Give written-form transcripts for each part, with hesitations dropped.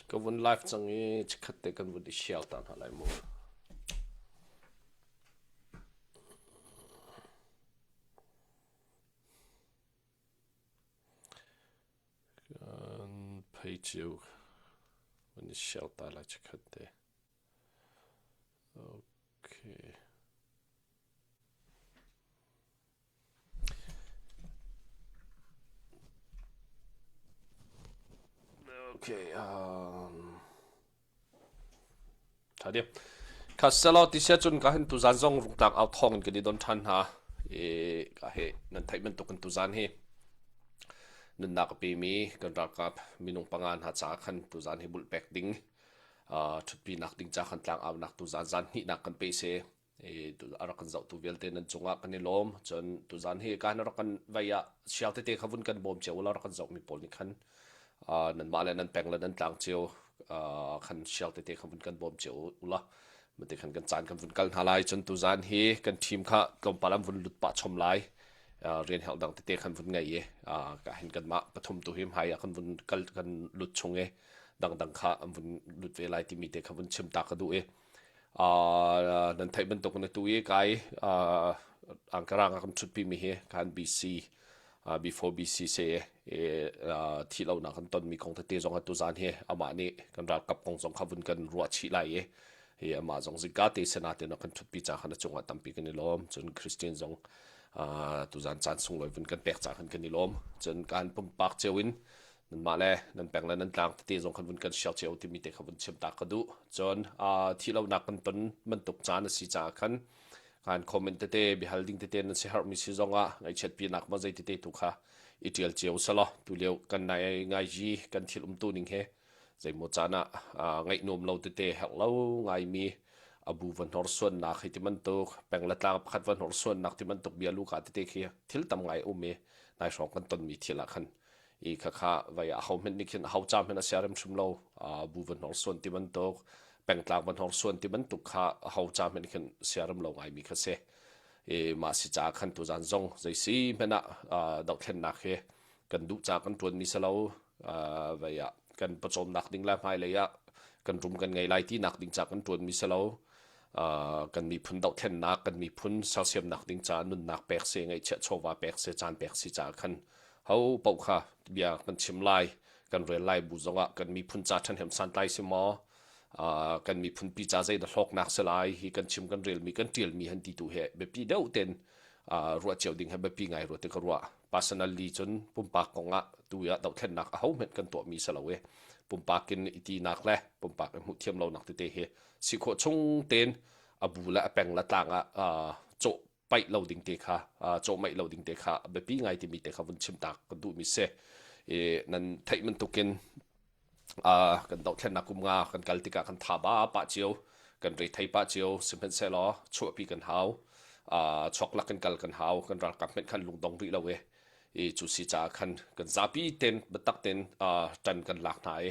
Ka vun live cang i chikkhat te kan vun i share ta hna lai mu. Kan phei cio vun i share ta lai chikkhat te. Okay. Okay, um, Tha diam. Kha selaw ti sia cun ka hin tuzan zong rungtlang au thawng in kan i don ṭhan hna. I ka he nan theih bantuk in tuzan hi nunnak a pemi kan ralkap minung panga hna caah khan tuzan hi bulh pek ding uh, ṭhutpinak ding ca khan tlang aunak tuzan zan hnihnak kan pe se. I a rak kan zohtu vialte nan cungah kan i lawm. Cun tuzan hi ka rak kan vei ah sial tete kha vun kan bawm cio ula rak kan zohmi pawl nih khan nanmah le nan peng le nan tlang cio khan sial tete kha vun kan bawm cio ula mate khan kan caan kan vun kal hna lai. Cun tuzan hi kan team kha tlawmpal an vun lut pah chom lai. Rian helh dang tete khan vun ngei i ka hin kanmah pathum tu hi hmai ah kan vun kal kan lut chung i dangdang kha an vun lut ve lai timi te kha vun chim ta ka duh i Nan theih bantuk in atu i kai Ankara ah kan ṭhutpi mi hi khan BC before BC se thih lonak kan tonmi kong tete zong atu zan hi amah nih kan ralkap kong zong kha vun kan ruah chih lai i hi amah zong zingka te senate in kan ṭhutpi ca khan a cungah tampi kan i lawm. Cun Christian zong tuzan caan sunglawi vun kan pek ca khan kan i lawm. Cun kan pumpak cio in nanmah le nan peng le nan tlang tete zong khan vun kan share cio timi te kha vun chim ta ka duh. Cun thih lonak kan ton bantuk caan a si caah khan kan comment tete biahal ding tete nan si herhmi si zong ah ngaihchiat pinak ma zei tete tu kha i ṭial cio selaw tu lio kan nai ngai kan thil umtu ning he zeimaw caan ah ngaih nuam lo tete herh lo ngaimi abu va hnorsuannak hei ti bantuk peng le tlang pakhat va hnorsuannak ti bantuk bia luka tete khi thil tam ngai um i nai hrawng kan tonmi thil ah khan i khakha vai a ho hmenh nih khin ho ca hmenh a siarem hrim lo bu va hnorsuan ti bantuk pengtlang va hnorsuan ti bantuk kha ho ca hmenh khin siarem lo ngaimi kha si i mah si ca khan tuzan zong zei si hmenh ah dohthlennak hi kan duh ca kan tuan mi si lo vai ah kan pawcawmnak ding le hmailei ah kan rum kan ngei lai ti nak ding ca kan tuan mi si lo kan miphun dohthlennak kan miphun sersiamnak ding ca nunnak pek se ngaihchiah chawva pek se caan pek si ca khan ho paoh kha bia kan chim lai kan rel lai bu zongah kan miphun ca ṭhahnem santlai si maw kan miphun pi ca zei dah hlawknak si lai hi kan chim kan relmi kan ṭialmi han ti tu he biapi deuh ten ruah cio ding he biapi ngai ruah te ka ruah personally cun pumpak kongah tu ah dohthlennak a ho hmenh kan tuahmi si lo i pumpak in i tinak le pumpak in hmuh thiam lonak tete hi si khawh chung tein a bu le a peng le tlang ah cawh paih lo ding te kha cawhmeih lo ding te kha biapi ngai timi te kha vun chim tak kan duhmi si i nan theih bantukin kan dohthlennak kum nga kan kal tikah kan tha ba pah cio kan rethei pah cio sihmanhsehlaw chuahpi kan hau chuak lak kan kal kan hau kan ralkap hmenh khan lungdong rih lo i i cu si caah khan kan zapi ten biatak ten ṭan kan lak hna i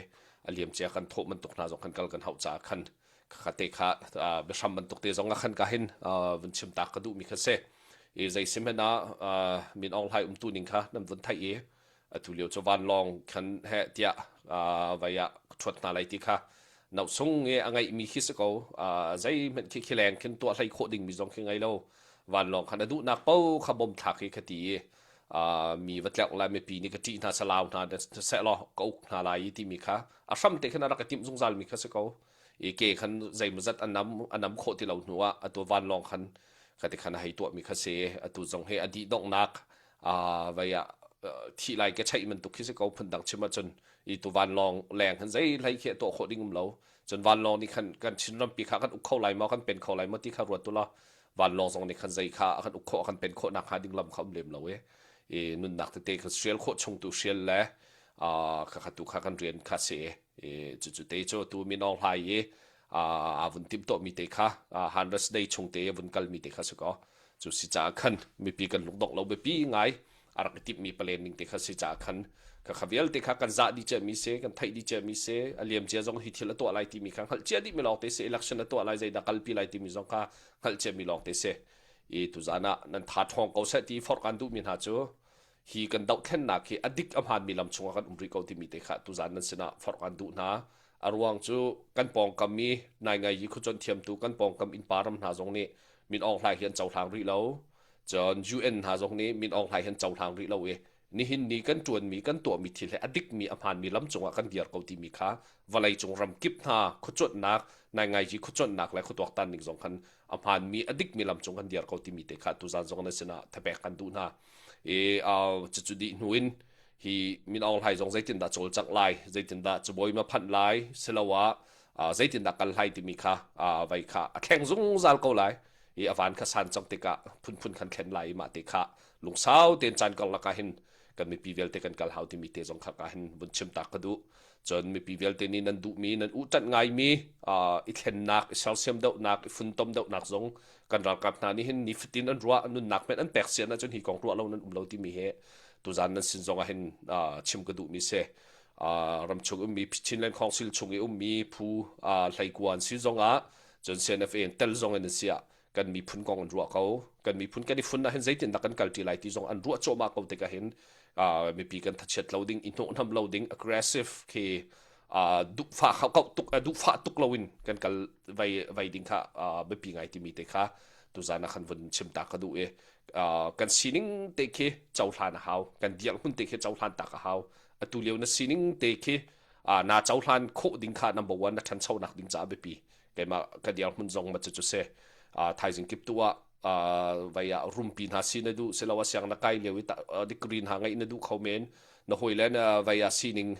a liamcia kan thawh bantuk hna zong kan kal kan hauh caah khan kha te kha biahram bantuk te zong ah khan ka hin vun chim tak ka duhmi kha si i zei si hmanh ah Min Aung Hlaing umtu ning kha nan vun theih i atu lio cu vanlawng khan he tiah vai ah ṭhuat hna lai ti kha no sung i a ngeihmi khi si ko zeihmanh khi khi leng khin tuah hlei khawh dingmi zong khi ngei lo vanlawng khan a duhnak po kha bom thlak hi kha ti i mi va tleuh lai mipi nih ka ṭih hna salau hna seh law ka uk hna lai i timi kha a hram te khan a rak i timh zungzal mi kha si ko i ke khan zeimawzat a nam a nam khawh ti lo hnu ah atu vanlawng khan khati khan a hei tuahmi kha si atu zong hi a dih donghnak vei ah thih lai ke chaih bantuk khi si ko phundang chim ahcun i tu vanlawng leng khan zei hlei khi a tuah khawh ding um lo cun vanlawng nih khan kan Chin rampi kha kan uk kho lai maw kan pen kho lai maw ti kha ruat tu la vanlawng zong nih khan zei kha kan uk khawh kan pen khawh nak hnga ding lam kha um lem lo e i nunnak tete kha hrial khawh chung tu hrial le kha kha tu kha kan rian kha si i cucu te cu tu Min Aung Hlaing i aa vun timhtuahmi te kha Hundreds Day chung te vun kalmi te kha si ko cu si caah khan mipi kan lungdongh lo biapi ngai a rak i timhmi palen ning te kha si caah khan kha kha vialte kha kan zah dih ciami si kan theih dih ciami si a liam cia zong hi thil a tuah lai timi kha hngalh cia dihmi lawng te si election a tuah lai zeidah kalpi lai timi zong kha hngalh ciami lawng te si i tuzan ah nan tha ṭhawng ko seh ti forh kan duhmi hna cu. Hi kan dohthlennak hi a dik a hmaanmi lam chungah kan um rih ko timi te kha tuzan nan sinah forh kan duh hna. A ruang cu kan pawngkam i naingai yi khuacuanh thiamtu kan pawngkam innpa ram hna zong nih Min Aung Hlaing hi an cohlang rih lo. Cun UN hna zong nih Min Aung Hlaing hi an cohlang rih lo i nihin ni kan ṭuanmi kan tuahmi thil he a dikmi a hmaanmi lam cungah kan dir ko timi kha vawleicung ramkip hna khuacuanhnak naingaiji khuacuanhnak le khuatuaktan ning zong khan a hmaanmi a dikmi lam cung kan dir ko timi te kha tuzan zong na sinah thapek kan duh hna i cucu dih hnu in hi Min Aung Hlaing zong zeitindah cawlcangh lai zeitindah cabuai ma phanh lai siloah zeitindah kal lai timi kha vai kha a thleng zungzal ko lai i a van kha san cang tikah phunphun khan thlen lai i mah te kha lungsau tein caan karlak ah hin kan mipi vialte kan kal hau timi te zong kha ka hin vun chim ta ka duh cun mipi vialte nih nan duhmi nan uhṭanh ngaimi i thlennak i sersiam deuhnak i funtom deuhnak zong kan ralkap hna nih hin nifatin an ruah nunnak hmenh an pek sian ahcun hi kong ruah lo nan um lo timi hi tuzan nan sin zong ah hin chim ka duhmi si ramchung ummi Chinland Council chung i ummi phu hleikua an si zong ah cun CNFA in tel zong in an si ah kan miphun kong an ruah ko kan miphun kan i fun ah hin zeitindah kan kalṭi lai ti zong an ruah cuahmah ko tikah hin mipi kan thachiat lo ding i hnawhhnam lo ding aggressive khi duhfah kau tuk duhfah tuk loin kan kal vai vai ding kha biapi ngai timi te kha tuzan ah khan vun chim ta ka duh i kan sining te khi cohlan a hau kan dirhmun te khi cohlan tak a hau atu lio na sining te khi na cohlan khawh ding kha number one na ṭhanchonak ding caah biapi keimah ka dirhmun zong ma cu si thaizing kip tu ah vai ah rumpi hna si na duh silo a siang na kai lio i degree hna ngeih na duh kho men na hawi le na vai ah sining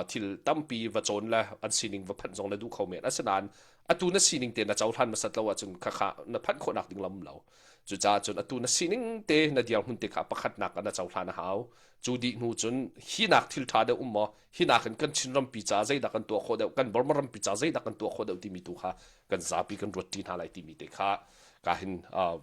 thil tampi va cawn le an sining va phanh zong na duh kho men asinain atu na sining te na cohlan masat lo ahcun khakha na phanh khawhnak ding lam lo cucaah cun atu na sining te na dirhmun te kha pakhatnak ah na cohlan a hau cu dih hnu cun hi nak thil ṭha deuh um maw hi nak in kan Chin rampi ca zeidah kan tuah khawh deuh kan Burma rampi ca zeidah kan tuah khawh deuh timi tu kha kan zapi kan ruat ṭi hna lai timi te kha ka hin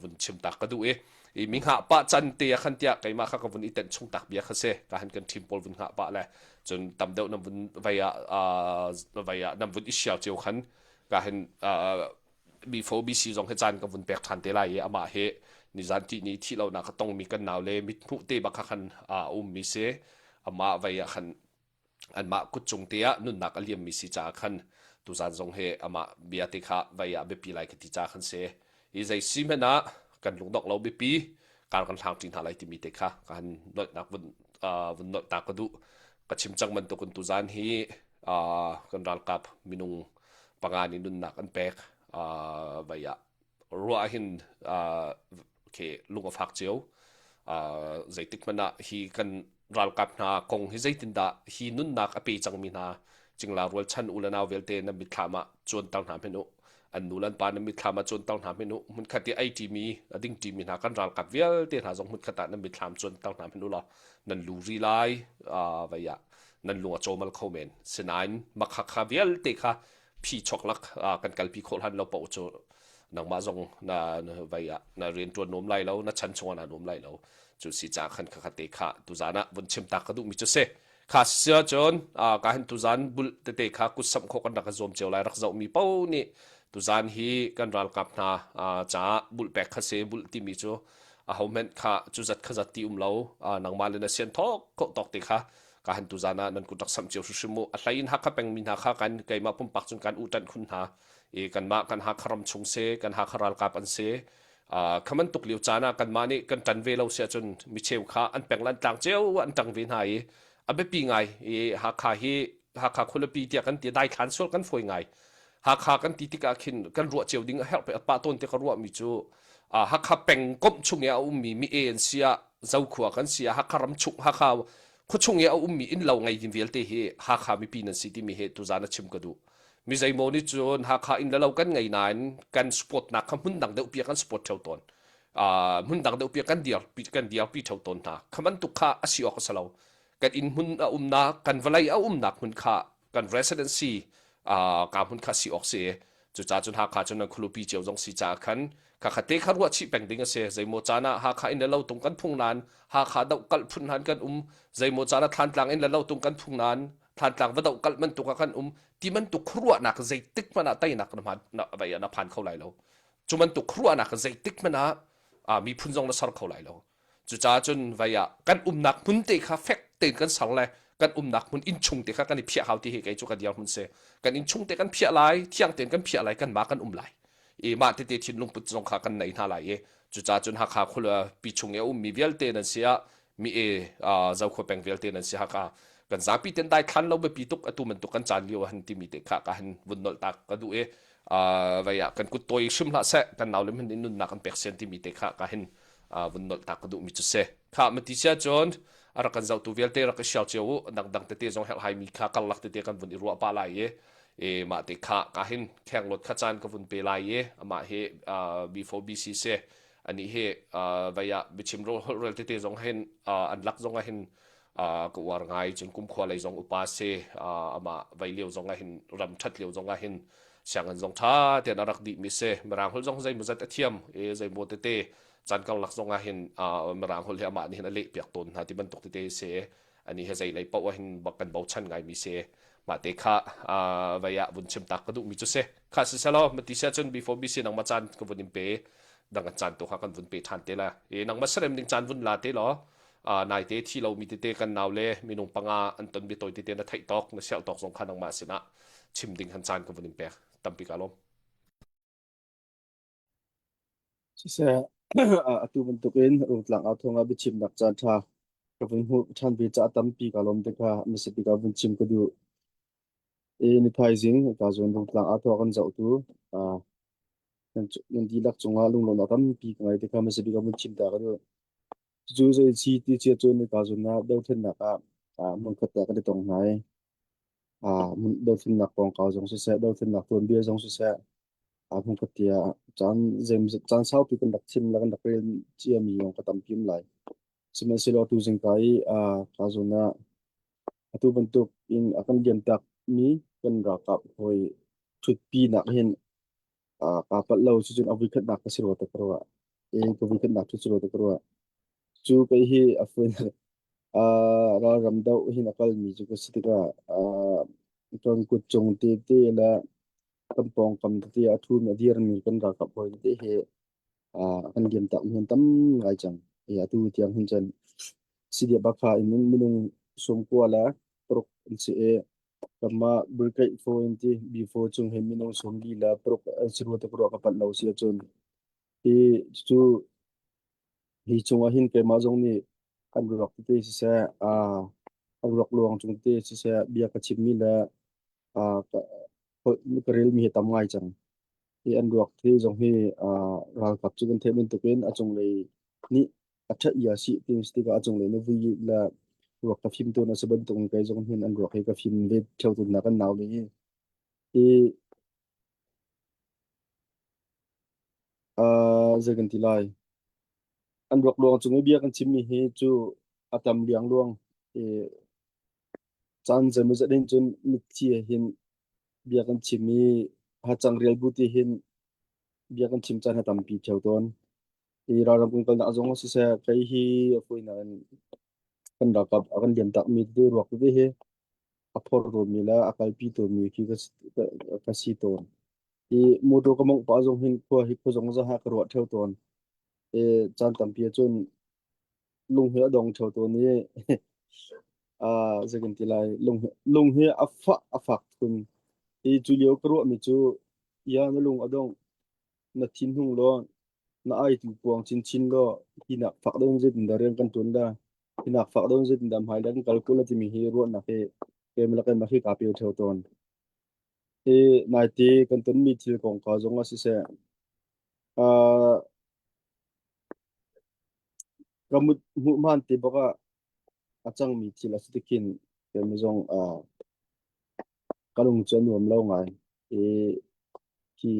vun chim tak ka duh i i mi hngah pah can te ah khan tiah keimah kha ka vun i tenh chung tak bia kha si ka han kan team pawl vun hngah pah le cun tam deuh nan vun vei ah vei ah nan vun i sial cio khan ka hin before BC zong hi caan ka vun pek ṭhan te lai i amah hi nizan ṭih ni thih lonak a tongmi kan nau le mithmuh te bak kha khan a ummi si amah vei ah khan anmah kutcung te ah nunnak a liammi si caah khan tuzan zong hi amah bia te kha vei ah biapi lai ka ti ca khan si i zei si hmanh ah kan lungdongh lo biapi kar kan hlang ṭi hna lai timi te kha ka han nolhnak vun vun nolh ta ka duh ka chim cang bantukin tuzan hi kan ralkap minung panga nih nunnak an pek vai ah ruah hin khi lung a fak cio zeitik hmanh ah hi kan ralkap hna kong hi zeitindah hi nunnak a pe cangmi hna cingla rualchan u le nau vialte nan mitthlam ah cuanter hna hmenh u an nu le an pa nan mitthlam ah cuanter hna hmenh u hmunkhat i ei ṭimi a ding ṭimi hna kan ralkap vialte hna zong hmunkhat ah nan mitthlam cuanter hna hmenh u law nan lu ri lai vai ah nan lung a cawmal kho men sinain makhakha vialte kha phi chok lak kan kalpi khawh hlan lo paoh cu nangmah zong na vai ah na rian ṭuan nuam lai lo na chan chungah na nuam lai lo cu si ca khan kha te kha tuzan ah vun chim ta ka duh mi cu si kha si cun ka hin tuzan bul tete kha kut samh khawh kan rak zuam cio lai rak zoh mi po nih tuzan hi kan ralkap hna caah bulh pek kha si bulh timi cu aho hmenh kha cu zat kha zat ti um lo nangmah le na sian thok khawh tawk te kha ka han tuzan ah nan kut rak samh cio hrimhrim mu a hlei in Hakha pengmi hna kha kan keimah pumpak cun kan uhṭanh khun hna i kanmah kan Hakha ram chung si kan Hakha ralkap an si kha bantuk lio caan ah kanmah nih kan ṭan ve lo si ahcun micheu kha an peng le an tlang cio an ṭang ve hna i a biapi ngai i Hakha hi Hakha khualipi tiah kan ti daithlan sual kan fawi ngai Hakha kan ti tikah khin kan ruah cio ding a herh pe pah tawn te ka ruahmi cu Hakha pengkomh chung i a ummi mi e an si ah Zokhua kan si ah Hakha ram chung Hakha khuachung i a ummi innlo ngei ding vialte hi Hakha mipi nan si timi hi tuzan a chim ka duh. Mi zeimaw nih cun Hakha inn le lo kan ngei nain kan support nak kha hmun dang deuh pi kan support theo tawn. Uh, hmun dang deuh pi kan dir kan dirpi theo tawn hna. Kha bantuk kha a si awk a si lo. Kan inn hmun a umnak, kan vawlei a umnak hmun kha kan residency uh, ka hmun kha si awk si. Cucaah cun Hakha cun nan khualupi cio zong si caah khan khakha te kha ruah chih peng ding a si. Zeimaw caan ah Hakha inn le lo tung kan phung nain Hakha doh kalh phun hnan kan um. Zeimaw caan ah Thlantlang inn le lo tung kan phung nain Thlantlang va doh kalh bantuk ah kan um. Ti bantuk khuaruahnak zeitik hmanh ah teinak na hman na vai ah na phan kho lai lo. Cu bantuk khuaruahnak zeitik hmanh ah miphun zong na ser kho lai lo. Cucaah cun vai ah kan umnak hmun te kha fek tein kan ser le kan umnak hmun innchung te kha kan i phiah hau ti hi kei cu ka dirhmun si. Kan innchung te kan phiah lai, thiang tein kan phiah lai, kanmah kan um lai. I mah tete thinlung put zong kha kan nei hna lai i cucaah cun Hakha khuapi chung i a ummi vialte nan si ah mi e Zokhua peng vialte nan si Hakha kan zapi ten dai thlan lo biapi tuk atu bantuk kan caan lio han timi te kha ka han vun nolh tak ka duh i vei ah kan kut tawi hrim hlah seh kan nau le hmin in nunnak kan pek sian timi te kha ka hin vun nolh tak ka duh mi cu si kha mati sia cun a rak kan zohtu vialte rak i share cio u dangdang tete zong herhhai mi kha karlak tete kan vun i ruah pah lai i e mah te kha ka hin khenglot kha caan ka vun pe lai i amah hi B4BC se ani hi vei ah biachim holhrel tete zong hin an lak zong ah hin ka uar ngai cun kumkhua lei zong upa se amah vei lio zong ah hin ram ṭhat lio zong ah hin sianginn zong ṭha tein a rak dih mi si mirang holh zong zeimawzat a thiam i zeimaw tete caan karlak zong ah hin mirang holh hi amah nih hin a leh piak tawn hna ti bantuk tete si ani he zei lei paoh ah hin bak kan bochan ngai mi si mah te kha vei ah vun chim tak ka duh mi cu si kha si selaw mati sia cun before BC nangmah caan ka vun in pe dang kan caan tu kha kan vun pe ṭhan te la i nangmah sarem ding caan vun la te law naite thi lomi tete kan nau le minung panga an ton biatawi tete na theih tawk na sial tawk zong kha nangmah sinah chim ding han caan ka vun in pek tampi ka lawm. Siseh, atu bantukin Rungtlang au thawng ah biachimnak caan ṭha ka vun hmuh ṭhan ve caah tampi kaa lawm te kha hmasa bik ah vun chim ka duh. I ni thaizing ka zawn Rungtlang au thawng kan zohtu nan dihlak cungah lunglawmhnak tampi ka ngei te kha hmasa bik ah vun chim ta ka duh. Cucu zei si ti cia cu nika zawn ah dothlennak ah hmunkhat ah kan i tong hna i dothlennak kongkau zong siseh, dothlennak tuanbia zong siseh, hmunkhat tiah caan zeimawzat caan saupi kan rak chim le kan rak rel ciami zong ka tampi um lai. Sihmanhsehlaw tu zingka i ka zawn ah atu bantuk in a kan liamtak mi kan ralkap hawi ṭhutpinak hin kaa palh lo cucun a voikhatnak ka si rua ta ka ruah. I ka voikhatnak cu si rua ta ka ruah. Cu kei hi a fuinak ralram doh hin a kalmi cu ka si tikah kan kut cung tete le kan pawngkam tete a ṭhumi a dirmi kan ralkap hawi tete hi kan liam tak mi tam ngai cang. I atu tiang hin cun Sidia Bakha in minung 90 le paruk an si i Kanmah brigade 4 in ti B4 cung hi minung 40 le paruk an si rua te ka ruah ka palh lo si ahcun hi cu hi cungah hin keimah zong nih kan ruak tete siseh an ruak luang cung tete siseh bia ka chimmi le ka, ka relmi hi tam ngai cang. Hi an ruak thil zong hi ralkap cu kan theih bantukin a cunglei nih a ṭhat ia si ti si tikah a cunglei na vui le ruak ka fim tawn a si bantukin kei zong hin an ruak hi ka fim ve ṭheo tawn hna kan nau le hi. Hi zei kan ti lai? An ruak luang cung i bia kan chimmi hi cu a tam liangluang i caan zeimawzat hin cun mitthli he hin bia kan chim i hacang rial bu ti hin bia kan chim caan a tampi ṭheo tawn. Hi ralram kan kalnak zong ah siseh kei hi a fawinak in kan ralkap a kan liam takmi tete ruak tete hi a phor tawnmi le a kalpi tawnmi khi ka si tawn. Hi motor ka mongh pah zong hin khua hi khua zong zaha ka ruah ṭheo tawn. I caan tampi ahcun lung hi a dong ṭheo tawn i zei kan ti lai lung lung hi a fah a fak khun. Hi cu lio ka ruahmi cu ya na lung a dong na thinhung law na ai tu puang chinchin law hi nak fak deuh in zeitindah rian kan ṭuan la hi nak fak deuh in zeitindah hmailei kan kal ko la timi hi ruahnak hi keimah le keimah hi kaa pe ṭheo tawn. Hi naite kan tonmi thil kongkau zong ah siseh, ka mut hmuh hmaan te bak ah a cangmi thil a si tikhin keimah zong ka lung cu a nuam lo ngai. I hi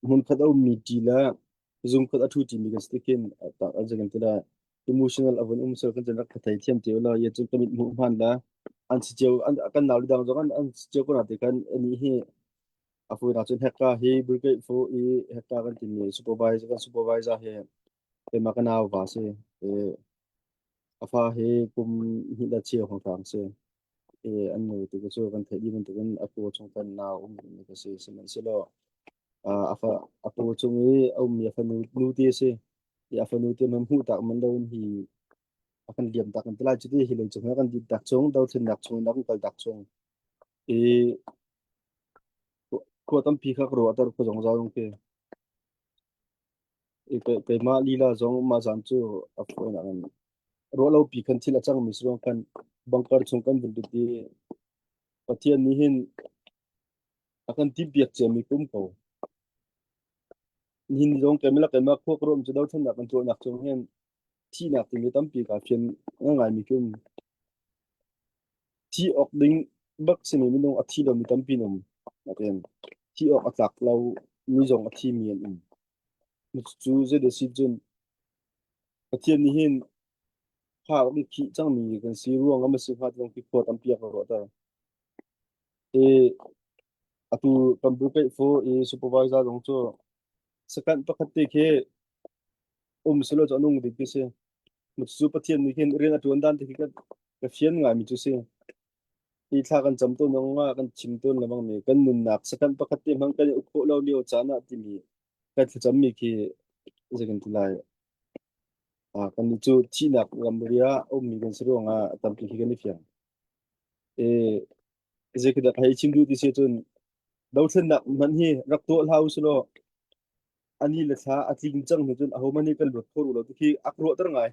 hmunkhat a ummi ṭi le zungkhat a ṭhu ṭimi kan si tikhin zei kan ti lai emotional a vun um so kan rak ka thei thiam te ulaw ye cu ka mit hmuh hman la an si cio an kan nau le dang zong an an si cio ko na te kan ani hi a fu na cun hekka hi brigade fu i hekka kan timi supervisor kan supervisor hi keimah ka nau va si e a fa hi kum hnih le cheu hong tang si e an nu ti cu kan theih dih bantukin a pu chung kan nau um mi ka si sihmanhsehlaw a fa a pu chung i a ummi a fanu nu ti a si. I a fanu te man hmuh tak man lo in hi a kan liam tak kan ti lai cuti hi lei cung he kan dit tak chung dothlennak chung in a kan kal tak chung i khua tampi kha ka ruah ter khua zong zong ke i keimah lila zong mah zan cu a fawinak in ruah lo pi khan thil a cang mi si ruang khan bunker chung kan vun lut i Pathian nih hin a kan timhpiak ciami ka um ko. Nihin ni zong keimah le keimah khua ka ruah cu dothlennak kan tuahnak cung hin thihnak timi tampi kaa fian ngaingaimi ka um. Thi awk ding bak simi minung a thi lomi tampi an um. Nakin thi awk a tlak lo mi zong a thimi an um. Cu zeidah si cun Pathian nih hin kha a kan khih cangmi kan si ruang ah maw si hnga ti zong khi khua tampi a ka ruahter. I atu kan brigade fu i supervisor zong cu second pakhat te khi um selaw cu a nung ding khi si. Cu Pathian nih khin rian a ṭuan dan te khi ka fian ngaimi cu si. Hi thla kan cam tawn zong ah kan chim tawn lengmang mi kan nunnak second pakhat te hmang kan i uk khawh lo lio caan ah timi kan thlacammi khi zei kan ti lai. Kan nih cu thihnak ramri ah a ummi kan si ruangah tampi khi kan i fiang. I zei khi dah ka hei chim duh ti si cun dothlennak hmanh hi rak tuah hlah usih law a ni le thla a tling cang hnu cun ahohmanh nih kan luat kho rih lo ti khi a ka ruahter ngai.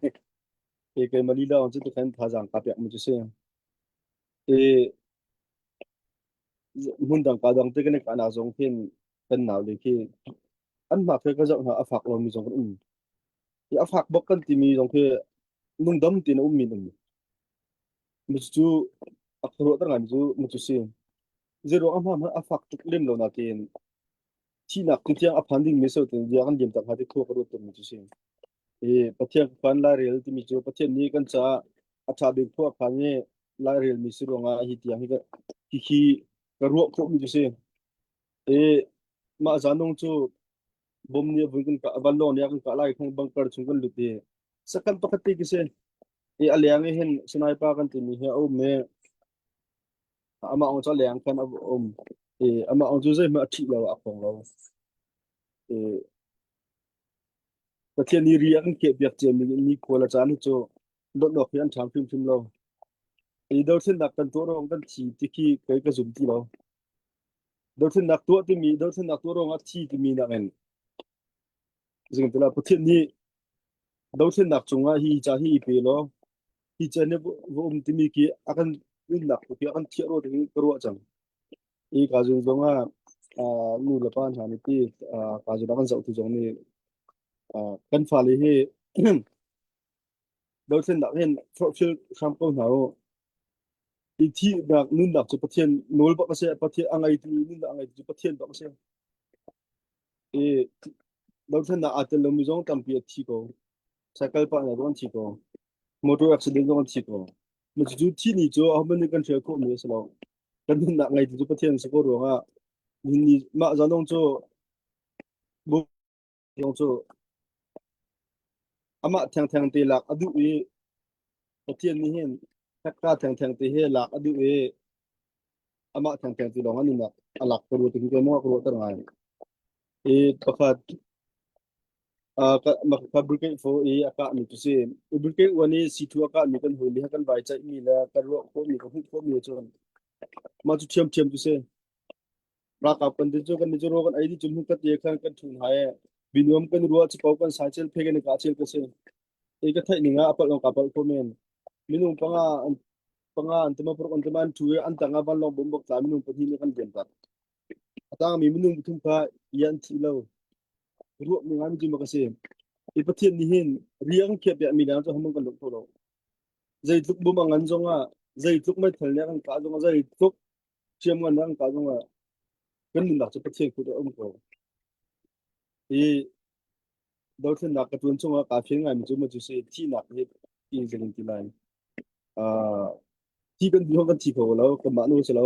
I keimah lila cu tikhan thazaang kaa pek mi cu si. I hmun dang ka dang te kan i kahnak zong khin kan nau le khi an hmak khi ka zoh hna a fak lomi zong kan um. I a fak bak kan timi zong khi lungdam tein a ummi an um. Cu a khuaruahter ngaimi cu cu si. Zeiruang ah hmanh a fak tuk lem lo nain thihnak tu tiang a phan dingmi so tin bia kan liam tak hnga ti khua ka ruat tukmi cu si. I Pathian khan lairel timi cu Pathian nih kan caah a ṭha bik khua khan i lairelmi si ruangah hi tiang hi ka hi ka ruah khawhmi cu si. I mah zanung cu bom nih a vun kan kah vanlawng nih a kan kah lai khan bunker chung kan lut i sakhan pakhat te khi si. I a leng i hin sniper kan timi hi a um i amah ong cu a leng khan a um. I amah ong cu zeihmanh a ṭhih lo a khong lo. I Pathian nih ri a kan khehpiak ciami ni khua le caan hi cu dawt awk hi an ṭha hrimhrim lo. I dothlennak kan tuah ruang kan thi ti khi kei ka zum ti lo. Dothlennak tuah timi dothlennak tuah ruangah thi timi nakin zingtila Pathian nih dothlennak cungah hi ca hi i pe law hi ca nih va um timi khi a kan nunnak tu khi a kan thiah rua ding ka ruah cang. I ka zung zong ah nu le pa hna nih ti ka zung ah kan zohtu zong nih kan fale hi dothlennak hin forhfial hram ko hna u. I thihnak nunnak cu Pathian nawl bak a si. Pathian a ngeitu nunnak a ngeitu cu Pathian bak a si. I dothlennak aa tel lomi zong tampi a thi ko. Cycle pah hna zong an thi ko. Motor accident zong an thi ko. Cucu thi ni cu ahohmanh nih kan hrial khawhmi a si lo. Kan nunnak ngeitu cu Pathian a si ko ruangah nihin ni mah zan cu zong cu amah thengtheng te lak a duh i Pathian nih hin hekka thengtheng te he lak a duh i amah thengtheng te lawng an nunnak a lak ka ruat hi keimah ka ruahter ngai. I pakhat ka brigade fo i a kahmi cu si. I brigade uan i C2 a kahmi kan hoi li kan vai ceihmi le kan ruah khawhmi ka hmuh khawhmi cun mah cu ṭhiamṭhiam cu si. Ralkap kan ti cu kan ni cu rawl kan ei dih cu hmun khat te khan kan ṭhu hna i binuam kan ruah capo kan sai cel phe kan i kah cel ka si. I ka theih ning ah a palh ka palh kho men. Minung panga an panga an tama paruk an tama an ṭhu i an tang ah vanlawng bom bak tla minung pahnih nih kan liam tak. A tangmi minung pathum kha ia an thi lo. Ruah mi ngai mi cu mak a si. I Pathian nih hin riang khiah piak mi leng cu hamang kan lung kho lo. Zeitluk bom a ngan zong ah, zeitluk meithal nih a kan kah zong ah, zeitluk hriamngan nih a kan kah zong ah kan nunnak cu Pathian kut ah a um ko. Hi dothlennak ka ṭuan chungah kaa fian ngaimi cu maw cu si thihnak hi ti in ti lai. Uh, thi kan duh kan thi kho lo, kanmah nu si lo.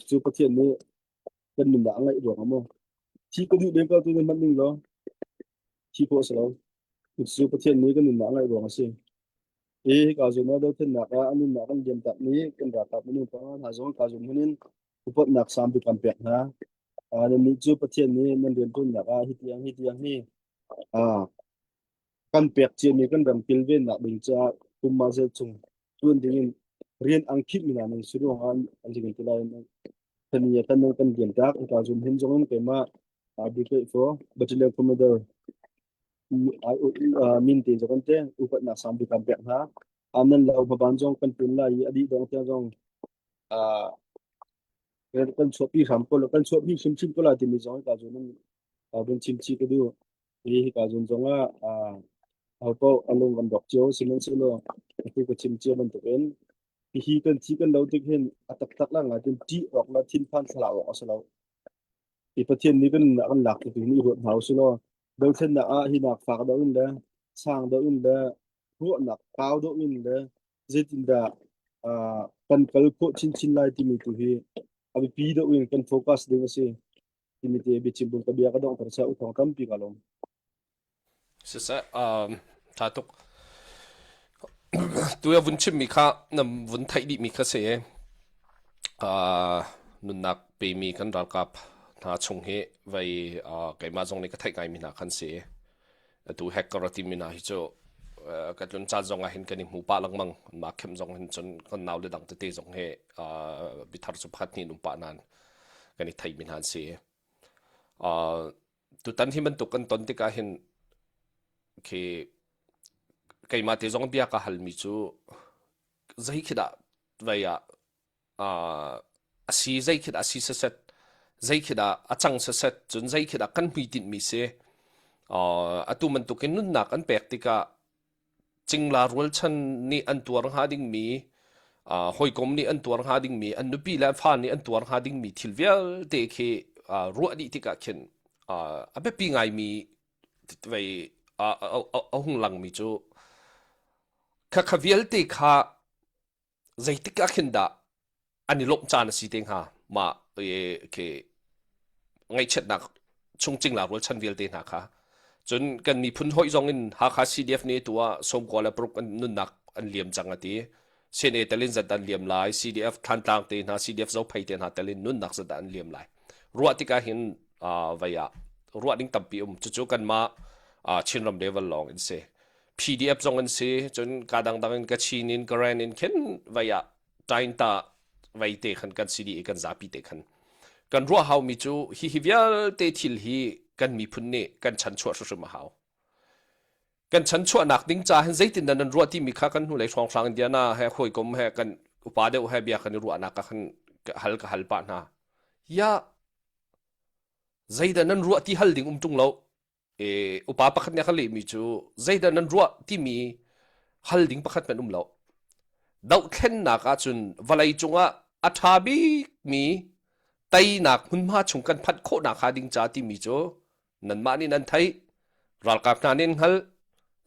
Cu Pathian nih kan nunnak a ngaih ruang ah maw. Thi ka duh deng ko tu hmanh ning law thi khawh si lo. Cu Pathian nih kan nunnak a ngaih ruang a si. Hi hika zawn ah dothlennak ah a nunnak kan liam takmi kan ralkap minung panga hna zong ka zawn hmun in upatnak sangbik kan pek hna. Nannih cu Pathian nih nan rianṭuannak ah hi tiang hi tiang hi. Kan pek ciami kan ram kilvennak ding caah kum mah zel chung tuan ding in rian ang khinh mi hna nan si ruangah an si ti lai. Tani kan kan lian tak ka zum hin zong in keimah Brigade for Battalion Commander min te zong te upatnak sang bik kan pek hna. Nan lo baban zong kan tun lai i a dih dong tiang zong kan chuahpi hram ko kan chuahpi hrimhrim ko lai timi zong ka zum in vun chim chih ka duh. Hi hika zawn zongah ahopaoh a lung kan rawk cio. Sihmanhsehlaw atu ka chim cia bantukin hihi kan thi kan lo tik hin a taktak la ngai cun ṭih awk le thinphan thlarau awk a si lo. Hi Pathian nih kan nunnak kan lak tik hin i ruat hna usih law dothlennak ah hi nak fak deuh in le sang deuh in le ruahnak kau deuh in le zeitindah kan kal khawh chinchin lai timi tu hi a biapi deuh in kan focus ding a si. Timi te biachim bun ka bia ka donghter seh u thawng tampi ka lawm. Siseh, um, tha tuk. Tu ya vun chimmi kha na vun theih dihmi kha si. Uh, nunnak pemi kan ralkap hna chung hi vei uh, keimah zong nih ka theih ngaimi hna khan si. Atu hacker a timi hna hi cu uh, ka tlun caan zong ah hin kan i hmu pah lengmang. Mah khem zong hin cun kan nau le dang tete zong hi uh, bithar cu pakhat hnih an um pah nain kan i theimi hna an si. Uh, tutan hi bantuk kan ton tikah hin khi keimah te zong bia ka halmi cu zei khi dah vei ah uh, a si zei khi dah a si saset zei khi dah a cang saset cun zei khi dah kan hmuitinh mi si uh, atu bantukin nunnak an pek tikah cingla rualchan nih an tuar hnga dingmi uh, hawikom nih an tuar hnga dingmi an nupi le an fa nih an tuar hnga dingmi thil vialte khi uh, ruah dih tikah khin uh, a biapi ngaimi vei a, a, a, a hung langmi cu khakha vialte kha zeitik ah khin dah an i lawmh caan a si te hnga mah khi ngaihchiatnak chung cingla rualchan vialte hna kha cun kan miphun hoih zong in Hakha CDF nih tu ah sawmkua le paruk an nunnak an liam cang a ti CNA telin zat an liam lai CDF Thantlang te hna CDF Zophei te hna telin nunnak zat an liam lai ruah tikah hin vei ah ruah ding tampi um cucu kanmah Chinram level lawng in si PDF zong an si cun ka dangdang in Kachin in Karen in khin vei ah tain ta vei te khan kan si dih i kan zapi te khan kan ruah haumi cu hi hi vialte thil hi kan miphun nih kan chanchuah hrimhrim a hau kan chanchuahnak ding ca hin zeitin dah nan ruah timi kha kan hnulei hrawnghrang Indiana he hawikom he kan upa deuh he bia kan i ruahnak ah khan ka hal ka hal pah hna ya zeidah nan ruah ti hal ding um tung lo e, upa pakhat nih a ka lehmi cu zeidah nan ruah timi hal ding pakhat hmanh um lo. Dohthlennak ahcun vawlei cungah a ṭha bikmi teinak hmunhma chung kan phanh khawhnak hnga ding ca timi cu nanmah nih nan theih ralkap hna nih an hngalh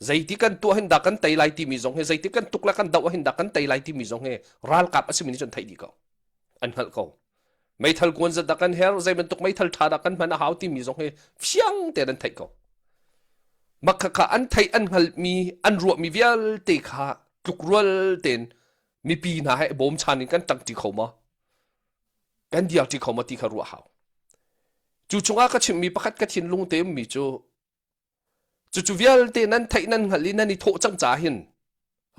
zeiti kan tuah hin dah kan tei lai timi zong hi zeiti kan tuk le kan doh hin dah kan tei lai timi zong hi ralkap a simi nih cun theih dih ko an hngalh ko meithal kuan zat dah kan her zei bantuk meithal ṭha dah kan hman a hau timi zong hi fiang tein an theih ko mak kha an theih an hngalhmi an ruahmi vialte kha tlukrual tein mipi hna he bawmchan in kan ṭangṭi kho maw kan diarṭi kho maw ti kha ruah hau cu chungah ka chimmi pakhat ka thinlung te ummi cu Cucu vialte nan theih nan hngalh i nan i thawh cang caah hin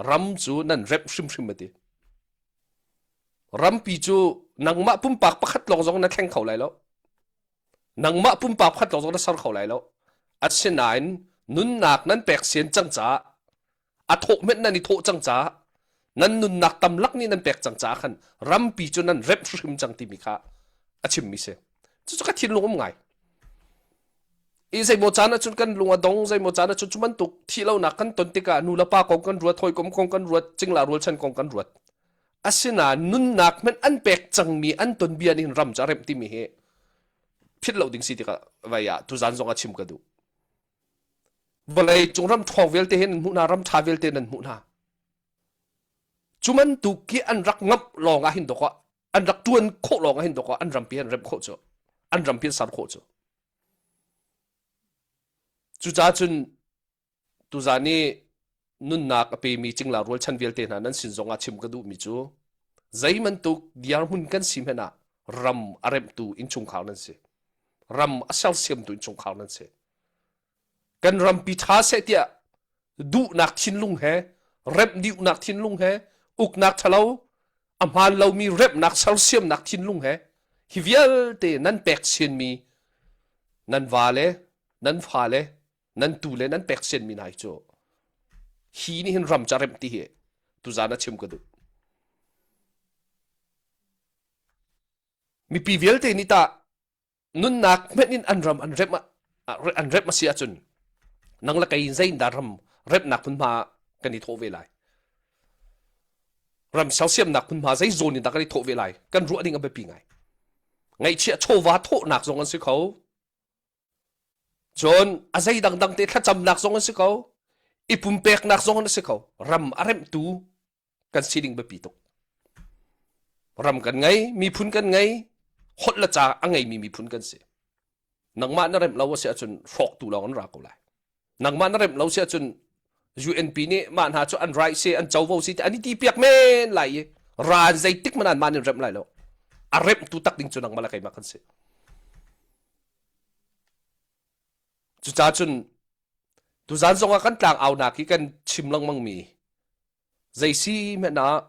ram cu nan remh hrimhrim a ti. Rampi cu nangmah pumpak pakhat lawng zong na thleng kho lai lo. Nangmah pumpak pakhat lawng zong na ser kho lai lo. Asinain nunnak nan pek sian cang caah a thawh hmenh nan i thawh cang caah nan nunnak tamlak nih nan pek cang caah khan rampi cu nan remh hrim cang timi kha a chimmi si cucu ka thinlung um ngai i zeimaw caan ahcun kan lung a dong zeimaw caan ahcun cu bantuk thih lonak kan ton tikah nu le pa kong kan ruat hawikom kong kan ruat cingla rualchan kong kan ruat asinain nunnak hmanh an pek cangmi an ton bia nih hin ram cu a remh timi hi philh lo ding si tikah vai ah tuzan zong a chim ka duh Vawlei cung ram ṭhawng vialte hi nan hmuh hna, ram ṭha vialte nan hmuh hna. Cu bantuk khi an rak ngamh lawng ah hin dawk an rak ṭuan khawh lawng ah hin dawk an rampi an remh khawh cu, an rampi an ser khawh cu. Cucaah cun tuzaan i nunnak a pemi cingla rualchan vialte hna nan sin zong ah chim ka duhmi cu zei bantuk dirhmun kan si hmanh ah ram a remhtu innchungkhar nan si. Ram a sersiamtu innchungkhar nan si. Kan rampi ṭha seh tiah. Duhnak thinlung he, remh dihnak thinlung he, uknak ṭhalo, a hmaan lomi remhnak sersiamnak thinlung he hi vialte nan pek sianmi nan va le nan fa le nan tu le nan pek sianmi hna hi cu hi nih hin ram ca remh ti hi tuzan a chim ka duh. Mipi vialte nih tah nunnak hmenh in an ram an remh an remh a si ahcun nang le kei in zei in dah ram remhnak hmunhma kan i thawh ve lai ram sersiamnak hmunhma zei zawn in dah kan i thawh ve lai kan ruah ding a biapi ngai ngaihchiah chawva thawhnak zong an si kho Cun a zei dangdang te thlacamnak zong an si ko, i pumpeknak zong an si ko. Ram a remhtu kan si ding biapi tuk. Ram kan ngei, miphun kan ngei, holh le ca a ngeimi miphun kan si. Nangmah na remh lo a si ahcun hrawktu lawng an ra ko lai. Nangmah na remh lo si ahcun UNP nih mah hna cu an right si, an covo si ti an i ti piak men lai i ran zeitik hmanh an mah nih remh lai lo. A remhtu tak ding cu nangmah le keimah kan si. Cucaah cun tuzan zongah kan tlang aunak hi kan chim lengmang mi zei si hmanh ah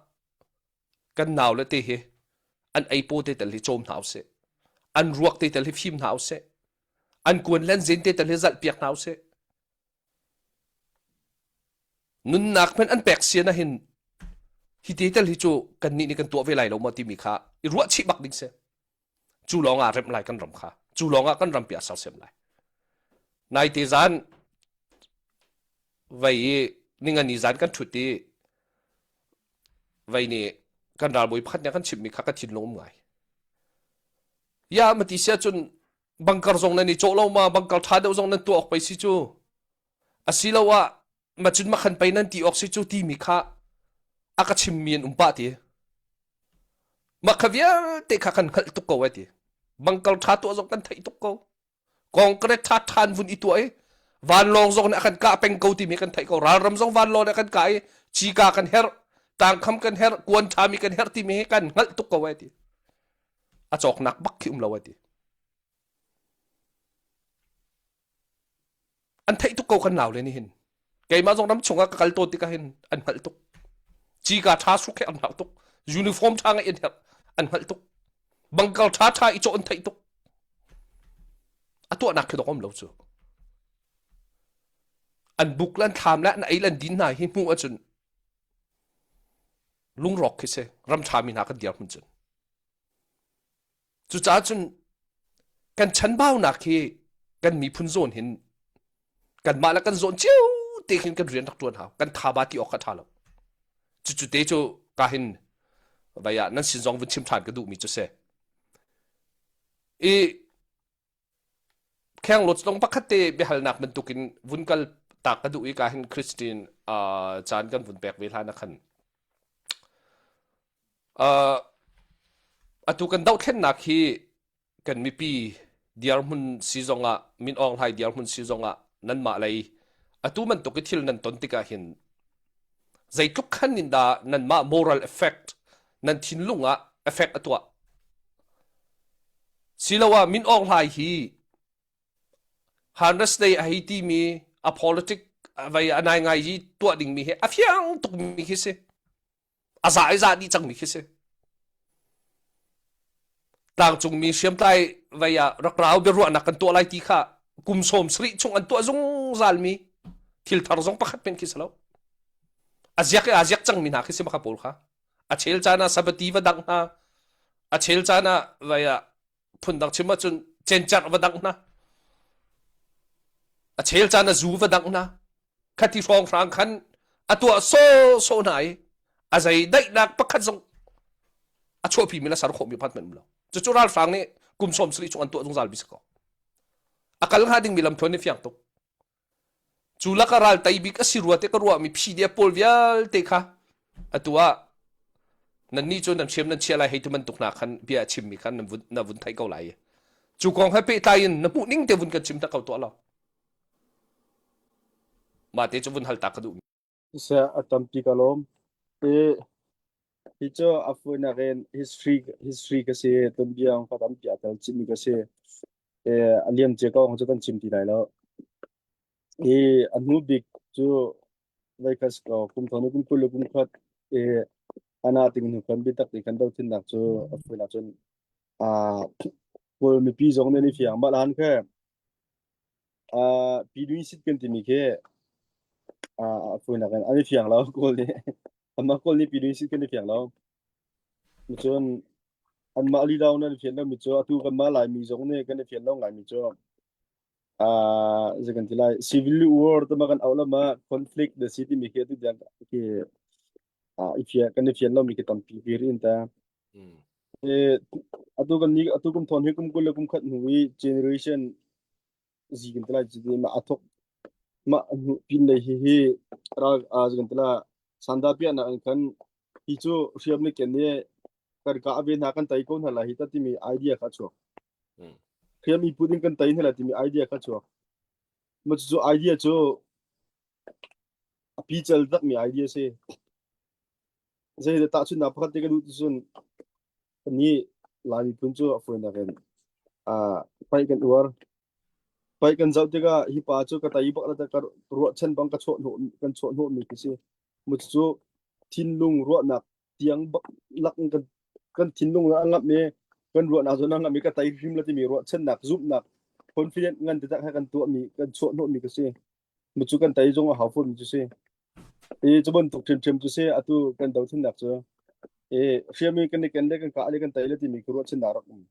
kan nau le te hi an ei paw te tel hi cawm hna usih. An ruak te tel hi fim hna usih. An kuan le an zen te tel hi zalh piak hna usih. Nunnak hmanh an pek sian ahhin hi te tel hi cu kannih nih kan tuah ve lai lo maw timi kha i ruah chih bak ding si. Cu lawng ah remh lai kan ram kha. Cu lawng ah kan rampi a sersiam lai. Naite zan vei i ningani zan kan ṭhut i vei nih kan ralbawi pakhat nih a kan chimhmi kha ka thinlung um ngai. Ya mati sia cun bangkar zong nan i cawh lo ma bangkar ṭha deuh zong nan tuah awk pei si cu. Asiloah macun makhan pei nan ti awk si cu timi kha a ka chimmi an um pah ti. Mah kha vialte kha kan hngalh tuk ko ai ti. Bangkal ṭha tuah zong kan theih tuk ko. Kongkret ṭha ṭhan vun i tuah i vanlawng zong nih a kan kah peng ko timi kan theih ko. Ralram zong vanlawng nih a kan kah i cika kan herh, tangkham kan herh, kuan ṭhami kan herh timi hi kan hngalh tuk ko ai ti. A cawknak bak khi um lo ai ti. An theih tuk ko kan nau le nih hin. Keimah zong ram chungah ka kal tawn tikah hin an hngalh tuk. Cika ṭha suk he an hngalh tuk. Uniform ṭha ngeih an herh an hngalh tuk. Bangkal ṭha ṭha i cawh an theih tuk. A tuahnak khi dong um lo cu. An buk le an thlam le an ei le an din hna hi hmuh ahcun lungrawk khi si ram ṭhami hna kan dirhmun cun. Cucaah cun kan chanbaunak hi kan miphun zawn hin kanmah le kan zawn cio te khin kan rian rak ṭuan hau. Kan thaba ti awk kha ṭha lo. Cucu te cu ka hin vai ah nan sin zong vun chim ṭhan ka duhmi cu si. I khenglawt zong pakhat te biahalnak bantukin vun kal tak ka duh i ka hin Christine uh, caan kan vun pek ve hlan ah khan Uh, atu kan dohthlennak hi kan mipi dirhmun si zongah Min Aung Hlaing dirhmun si zongah nanmah lei atu bantuk i thil nan ton tikah hin zeitluk khan in dah nanmah moral effect nan thinlung ah effect a tuah siloah Min Aung Hlaing hi Hanres Day a hei timi a politic vai a nai ngai i tuah dingmi hi a fiang tukmi khi si a za i za dih cangmi khi si tlangcungmi hriamtlai vei ah rak rau biaruahnak kan tuah lai ti kha kum sawm sarih chung an tuah zungzal mi thil thar zong pakhat men khi si lo a ziak i a ziak cangmi hna khi si maka pawl kha a chel caan ah sabati va dangh hna a chel caan ah vei ah phundang chim ahcun cencerh va dangh hna a chel caan a zu va dangh hna khati hrawnghrang khan a tuah sawsawh hna i a zei daihnak pakhat zong a chuahpi mi le ser khawhmi pakhat hmanh um lo cucu ralhrang nih kum sawm sarih chung an tuah zungzal mi si ko a kal hnga dingmi lamthluan ni fiang tuk Cu lakah ral tei bik a si rua te ka ruahmi PDF pawl vialte kha atu ah nannih cu nan hriam nan chia lai hei ti bantuk hna khan bia a chimmi khan nan vun, na vun theih ko lai. Cu kong he pehtlai in na hmuh ning te vun kan chim ta ko tuah law. Mah te cu vun hal ta ka duh. Siseh a tampi ka lawm. Hi hi cu a fuinak in history history ka si tuanbia ka tampi a tel chihmi ka si. A liam cia kong cu kan chim ti lai lo. Hi a hnu bik cu. Voikhat si ko kum thong kum 20 le kum khat i ana ting hnu khan biatak ti khan dothlennak cu a fuil ahcun aa Kawl mipi zong nih an i fiang. Mah han khe aa sit kan timi khi aa a fuinak in an i fiang lo Kawl nih. Anmah Kawl nih Pidun sit kan i fiang lo. Cun anmah lila nan i fian lomi cu atu kanmah Laimi zong nih kan i fian lo ngaimi cu aa zei kan ti lai civil war tama kan auh lama conflict the si timi khi atu tiang khi aa i fian kan i fian lomi khi tampi bir in ta. E, atu kan ni atu kum thon hi kum 20 le kum khat hnu i generation Z kan ti lai cu ma athok ma hnu pin lei hi hi ral a kan ti la sanda pia na an khan hi cu hriam le ken ne kan ka ave hna kan tai ko hna la hi ta timi idea kha chuak. Hriam i put in kan tai hna la timi idea kha chuak. Ma cu idea cu a pical tak mi idea si. Zei dah tahchunhnak pakhat te ka duh ti cun kannih Lai miphun cu a fawinak in uh, paih kan uar. Paih kan zoh tikah hi pa cu ka tei bak la ka ruahchan bang ka chawh hnawh kan chawh hnawh mi khi si. Mu cu thinlung ruahnak tiang bak lak in kan kan thinlung a ngamh i kan ruahnak zawn a ngamh i ka tei hrim la timi ruahchannak zumhnak confident ngan taktak he kan tuahmi kan chuah hnawhmi ka si. Mu cu kan tei zong a hau fawn mi cu si. I cu bantuk ṭhiamṭhiam cu si atu kan dothlennak cu. I hriam i kan i ken le kan kah le kan tei le timi khi ruahchannak rak um.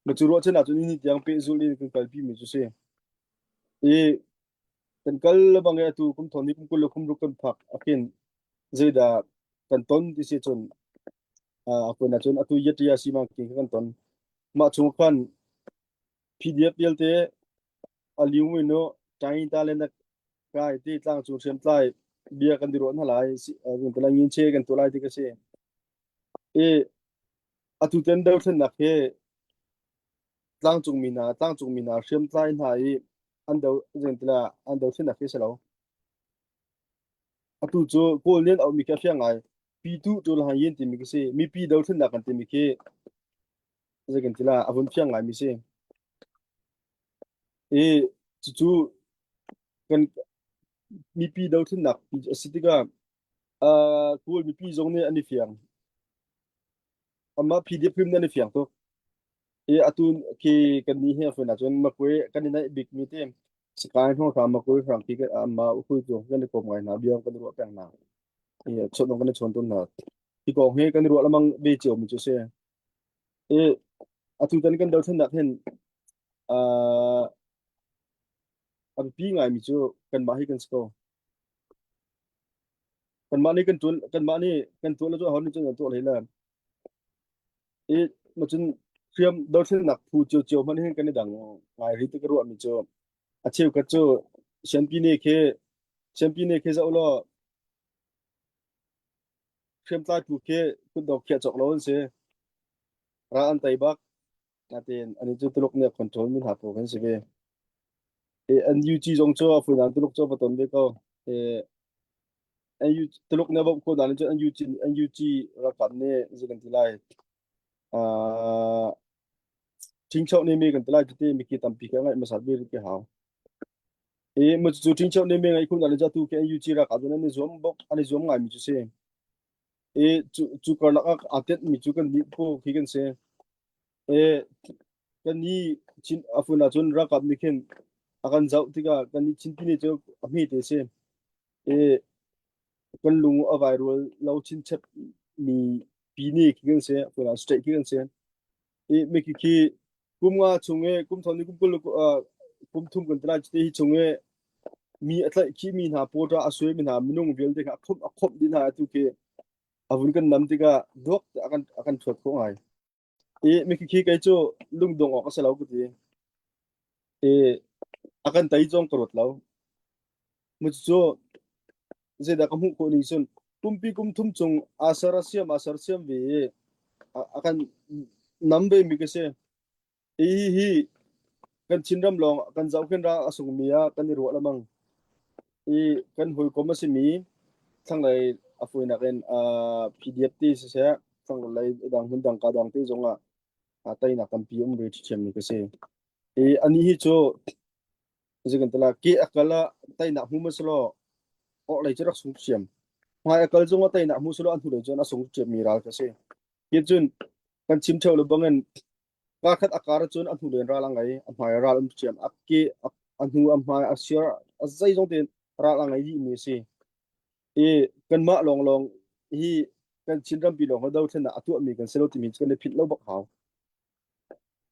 Mu cu ruahchannak cu ni tiang pehzulh in kan kalpi mi cu si. I kan kal lebang i atu kum thon ni kum 20 le kum ruk kan phak akin zeidah kan ton ti si cun a kun ahcun atu yatia simang king kan ton. Mah chung khan PDF vialte a liu mi nu Taing ta le na kai ti tlangcung hriamtlai bia kan i ruah hna lai lai ngin che kan tuah lai ti ka si. I atu ten dothlennak hi tlangcung mi hna tlangcung mi hna hriamtlai hna i an do zengtila an dothlennak hi si lo. Atu cu Kawl nih an auhmi khi a fiang ngai. Pitu ṭul han yin timi khi si. Mipi dothlennak kan timi khi zei kan ti la a vun fiang ngaimi si. I cucu kan mipi dothlennak pi a si tikah uh, Kawl mipi zong nih an i fiang. Amah PDF hrim nih an i fiang tuk. I atu khi kan nih hi a fawi ahcun Makwe kan i naih bikmi te Sakae hrawnghrang Makwe hrang khi amah hui cu kan i kawm ngai hna, bia kan i ruah peng hna. I chawnh kan i chawn tawn hna. Hi kong hi kan i ruah lengmang ve cio mi cu a si. I atu tan kan dothlennak hin uh, a biapi ngaimi cu kanmah hi kan si ko. Kanmah nih kan ṭuan kanmah nih kan tuah le cu aho nih cun an tuah hlei le. I macun hriam dothlennak phu ciocio hmanh hin kan i dang ngai rih ti ka ruahmi cu a cheukhat cu Sianpi ne khi Sianpi ne khi zoh law hriamtlai phu khi kutdok khiah cawk lo an si. Ral an tei bak. Natin ani cu Tuluk nih a control mi hna pawl kan si ve. E, NUG zong cu a funan Tuluk cu va ton ve ko. E, NUG Tuluk nih a bawmh khawh nain cun NUG NUG ralkap nih zei kan ti lai. Uh, ṭhingcho nih mi kan ti lai tete miki tampi khi a ngaih hmasat ve rih ke hau. E, mu cu ṭhingcho nih mi ngaih khun nain cu atu khi NUG ralkap cu an i zuam bok an i zuam ngai mi cu si. E, cu cu karlak ah aa tenh mi cu kan nih phu khi kan si. E, kan nih Chin a fun ahcun ralkap nih khin a kan zoh tikah kan nih Chin tini cu a hme te si. E, kan lung a vai rual lo chinchep mi pi ni khi kan si, a fun ah state khi kan si. E, mi khi khi kum nga chung i kum thon ni kum 20 kum thum kan ti lai cuti hi chung i mi a tlaih khi mi hna pawṭa a suai mi hna minung vialte kha a khomh a khomh dih hna atu khi a vun kan nam tikah duak a kan a kan thuat khawh ngai. I mikhi khi kei cu lungdong awk a si lo ka ti. I a kan tei zong ka ruat lo. Mu cu zeidah ka hmuh khawh ning cun pumpi kum thum chung aa ser a siam aa ser siam ve i a kan nam ve mi ka si. Hi hi hi kan Chinram lawng kan zohkhenh ra a sungmi ah kan i ruah lemang. I kan hawikom a simi thlanglei a fawinak in uh, PDF ti siseh thlanglei dang hmun dang ka dang te zongah uh, teinak tampi um ve ṭhiammi ka si. I ani hi cu zei kan tila ke a kal ah teinak hmu ma selaw. Orhlei cu rak sung ṭhiam. Hmai a kal zong a teinak hmu selaw a hnulei cun a sung ṭhiammi ral kha si. Hi cun kan chim ṭheo lo bangin karkhat a kar cun a hnulei in ral a ngei, a hmai ah ral um ṭhiam, a ke a hnu a hmai a sir a zeizong tein ral a ngei dihmi a si. I kanmah lawnglawng hi kan Chin rampi lawng hi dothlennak a tuahmi kan si lo timi cu kan i philh lo bak hau.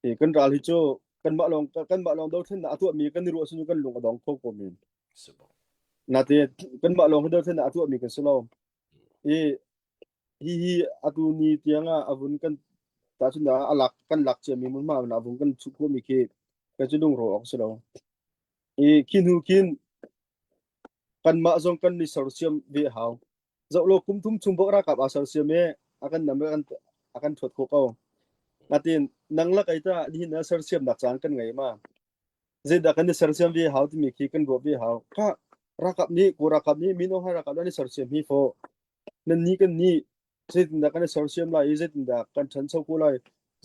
I kan ral hi cu kanmah lawng dothlennak a tuahmi kan i ruah ahcun kan lung a dong kho ko men. Nate kanmah lawng hi dothlennak a tuahmi kan si lo. I hihi atu ni tiang ah a vun kan tahchun ah a lak kan lak ciami hmunhma a vun kan chuh khawhmi khi kan cu lungrawh awk si lo. I khi hnu khin kanmah zong kan ni sersiam ve hau. Zoh law kum thum chung bak ralkap aa sersiam i a kan nam a kan ṭhuat khawh ko. Natin nang la kai ta nihin ah sersiamnak caan kan ngei ma. Zeidah kan i sersiam ve hau timi khi kan ruah ve hau. Kha ralkap nih kaw ralkap nih min Aung Hlaing ralkap an i sersiam hi fo. Nan nih kan nih zeitindah kan i sersiam lai i zeitindah kan ṭhancho ko lai.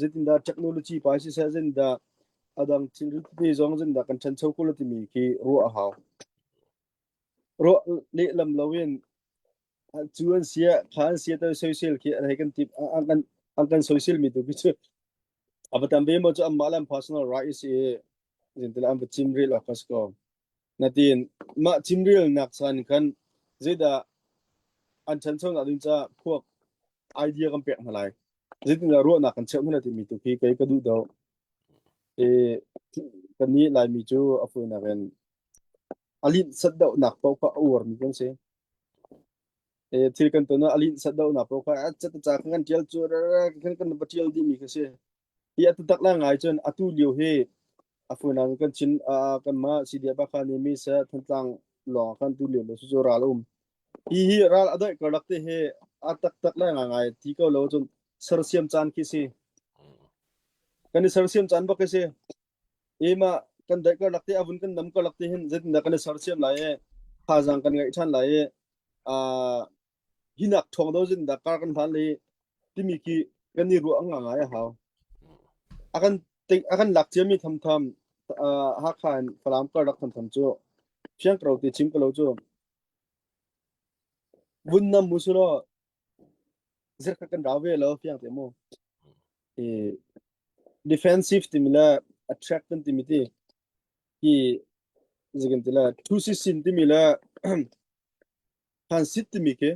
Zeitindah technology pai siseh zeitindah adang thil tete zong zeitindah kan ṭhancho ko lai timi khi ruah a hau. Ruah lehlam loin cu an sia kha an sia to soisel khi an hei kan tip an kan an kan soisel mi tu khi cu a va tam ve maw cu anmah le an personal right si i zintil an va chim ril awk a si ko. Natin mah chimrel nak chan khan zeidah an ṭhanchonak ding caah phuak idea kan pek hna lai. Zeitindah ruahnak kan cheuh hna lai timi tu khi kei ka duh deuh. I kannih Laimi cu a fawinak in a linh sat deuhnak paoh kha a uarmi kan si. E, thil kan ton ah a linh sat deuhnak paoh kha a cat ca kan ṭial cu kan kan va ṭial dihmi kha si. Hi a taktak la ngai cun atu lio hi a funan kan chin kanmah CDF Hakha nih mi seh Thantlang lawng kan tu lio cu cu ral um. Hi hi ral a doih karlak te hi a taktak le ngai ngai ti ko lo cun sersiam caan khi si. Kan i sersiam caan bak khi si. I mah kan doih karlak te avun kan nam karlak te hin zeitindah kan i sersiam lai i thazaang kan ngeih ṭhan lai i hinak ṭhawng do zin dah kar kan hlan le timi khi kan i ruah nga ngai a hau. A kan a kan lak ciami thamtham Hakha in Falam karlak thamtham cu fiang ko ti chim ko lo cu vun nam mu su law zirkha kan rau ve lo fiang te mu. I defensive timi le attack kan timi ti hi zikin ti le thu si sin timi le Transit timi khi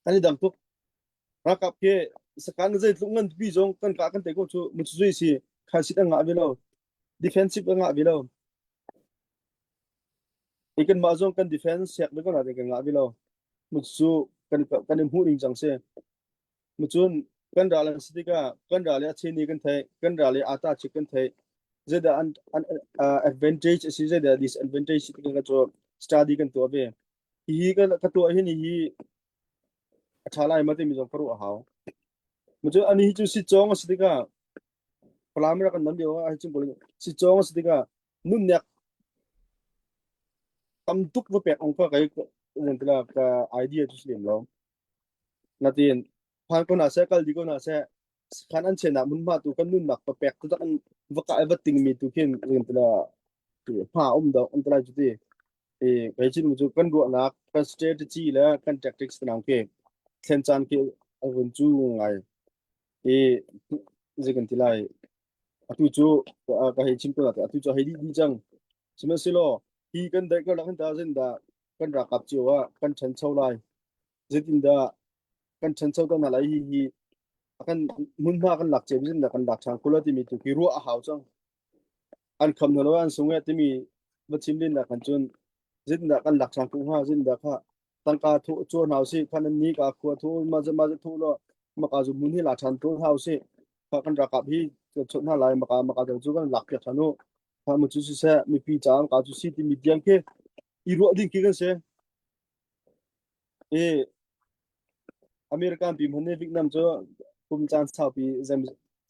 an i dang tuk. Ralkap khi sakan zeitluk ngan pipi zong kan kah kan tei ko cu mucuzui si transit an ngah ve lo. Defensive an ngah ve lo. I kan mah zong kan defense siak ve ko na kan ngah ve lo. Mucu kan kan i hmuh ning cang si. Mucun kan ral an si tikah kan ral i a cheni kan theih, kan ral i ata chik kan theih. Zeidah an, an uh, advantage a si, zeidah disadvantage si tikah cu study kan tuah ve. Hihi ka, ka tuah hin hi a ṭha lai ma timi zong ka ruah a hau. Mucun ani hi cu sicawng a si tikah Falam rak kan nam lio ah hi cung sicawng a si tikah nunnek tam tuk va pek ong kha kai ka idea cu si lem lo. Natin phan ko hna seh, kal dih ko hna seh, khan an chenak hmunhma tu kan nunnak papek tu an va ka va tingmi tu khin rin tila hma um do an tilai cu ti e kai chin cu kan ruahnak kan strategy le kan tactics tanang ke thlen caan ke a vun cu ngai e zikan tilai atu cu ka hei chim ko la atu cu hei di di cang sihmanhsehlaw hi kan dai ka lak ta zin da kan rakap cio ah kan ṭhancho lai zeitindah kan ṭhancho te hna lai hi hi a kan hmunhma kan lak cio in kan lak ṭhan kula timi tu khi ruah a hau cang an kham hna lo an sung e timi va chim len nak kan cun zeitindah kan lak ṭhan ku hnga zeitindah kha tangka thu chu hna usih khan an ni ka khua thu ma ma thu lo maka zu mun hi la ṭhan tu hna usih kha kan rakap hi chot hna lai maka maka cu kan lak piak ṭhan u kha mu cu siseh mipi caam ka cu si timi tiang khi i ruah ding khi kan si I American pi hmanh nih Vietnam cu kum caan saupi zem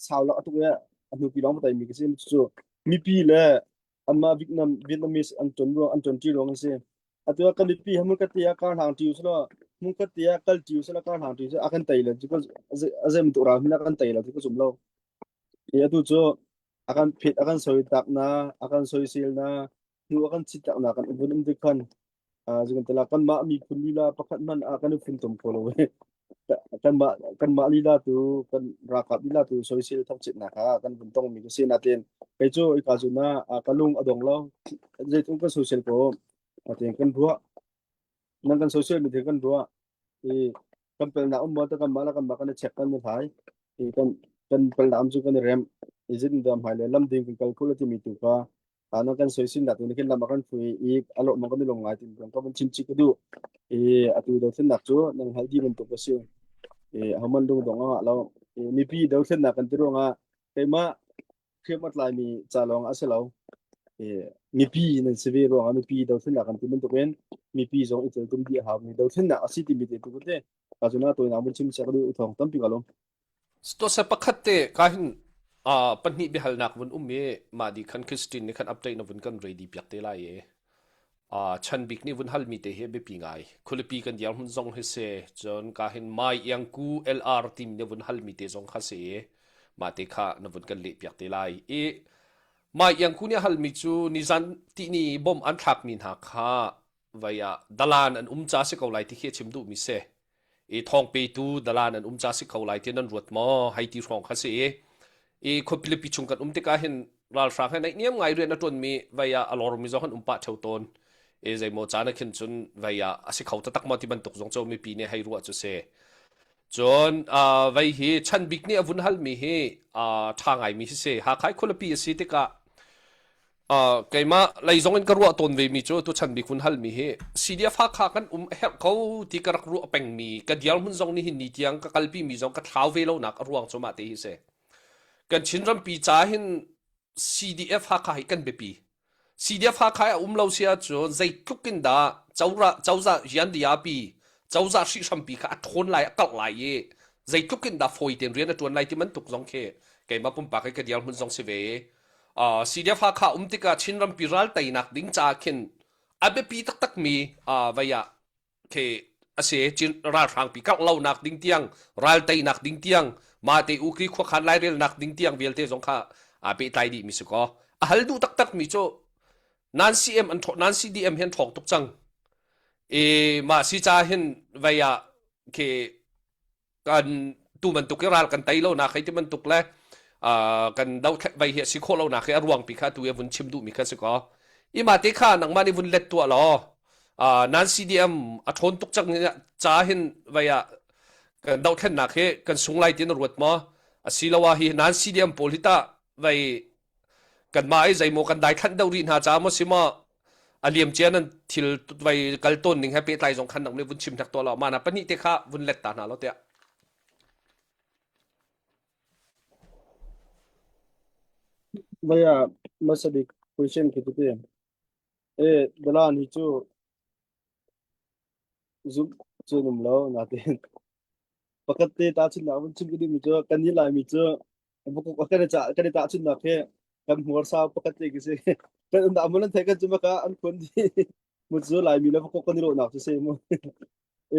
sau lak a tuk i a hnupi lawng tai mi ka si. Cucu mipi le anmah Vietnam Vietnamese an ton ruang an ṭon ṭi ruang a si. Atu ah kan mipi he hmun khat te ah kar hlang ṭi usulaw hmun khat te ah kal ṭi usulaw kar hlang ṭi usulaw a kan tei le cu a zei bantuk ral hmanh a kan tei lo ti ka zum lo. I atu cu a kan phet a kan soi tak na a kan soisel na hnu a kan chit tak na kan vun um tik khan. Zeikan tala kanmah miphun lila pakhat hmanh ah kan i funtom kho lo i kanmah kanmah lila tu kan ralkap lila tu soisel thangchiatnak ah kan vun tongmi ka si natin kei cu ika zun ah ka lung a dong lo zeitluk kan soisel ko natin kan ruah nan kan soisel mi thil kan ruah i kan pelnak um maw ta kanmah le kanmah kan i check kan i hlai i kan kan pelnak um cu kan i remh i zin dam hai le lam ding kan kal khul a timi tu kha nan kan soisin dah tu ni khin lam a kan phui i a lawh mang kan i lawm ngai tin ka van chim chih ka duh i atu dothlennak cu nang hal di bantuk a si i ahoman lung dong a ngah lo i mipi dothlennak kan ti ruangah keimah hriam a tlaimi ca lawng a si lo i mipi nan si ve ruangah mipi dothlennak kan ti bantukin mipi zong i teltum dih a hau mi dothlennak a si timi te tu te ka cuna tawinak vun chim sia ka duh thawng tampi ka lawm. Tose pakhat te ka hin pahnih biahalnak vun um i mah di khan Christine nih khan update na vun kan ready piak te lai i chan bik nih vun halmi te hi biapi ngai khualipi kan dirhmun zong hi si cun ka hin mai iangku LR tim na vun halmi te zong kha si i mah te kha na vun kan leh piak te lai i mai iangku nih halmi cu nizan tihni bom an thlakmi hna kha vai ah dalan an um ca si ko lai ti khi a chim duhmi si i thawng petu dalan an um ca si ko lai ti nan ruat maw hei ti hrawng kha si i i khuapi chung kan um tikah hin ralhrang he naihniam ngai rian a ṭuanmi vai ah a lormi zong an um pah ṭheo tawn i zeimaw caan ah khin cun vai ah a si kho taktak maw ti bantuk zong cu mipi nih hei ruah cu si cun vei hi chan bik nih a vun halmi hi ṭha ngaimi hi si Hakha khualipi a si tikah Keimah lei zong in ka ruah tawn vemi cu tuchan bik vun halmi hi CDF Hakha kan um a herh ko ti ka rak ruah pengmi ka dirhmun zong nihin ni tiang ka kalpi mi zong ka thlau ve lonak a ruang cu mah te hi si. Kan Chin rampi ca hin CDF Hakha hi kan biapi. CDF Hakha a um lo si ahcun zeitluk in dah cozah riandiapi cozah hrihhrampi kha a ṭhawn lai a karh lai i zeitluk in dah fawi tein rian a ṭuan lai ti bantuk zong khi keimah pumpak i ka dirhmun zong si ve i CDF Hakha um tikah Chin rampi ral teinak ding caah khin a biapi taktakmi vei ah khi a si Chin ralhrangpi karh lonak ding tiang ral teinak ding tiang mah te ukri khuakhan lairelnak ding tiang vialte zong kha aa pehtlai dih mi si kaw a hal duh taktak mi cu nan CM an nan CDM hi an ṭhawng tuk cang i mah si ca hin vei ah khi kan tu bantuk i ral kan tei lo nak hei ti bantuk le kan do vei hi a si khawh lo nak hi a ruang pi kha tu i vun chim duh mi kha si ko ima te kha nangmah nih vun let tuah law nan CDM a ṭhawn tuk cang ca hin vei ah kan dohthlennak hi kan sung lai tin ruat maw asiloah hi nan CDM pawl hi tah vei kanmah i zeimaw kan daithlanh deuh rih hna ca maw si maw a liam cia nan thil vai kal tawn ning he pehtlai zong khan nang nih vun chim hnek tuah law mana pahnih te kha vun let ta hna lo tiah. Vaya masabik question khi tu te e dalan hi chu zum chu num lo na te pakhat te ta chin na vun chim ki mi chu kan ni lai mi chu kan i cah kan i tahchunhnak hi kan hmur sau pakhat te khi si kan um dah mun an thei kan cu maka an khun di mu cu laimi le vakok kan i rawhnak cu si mu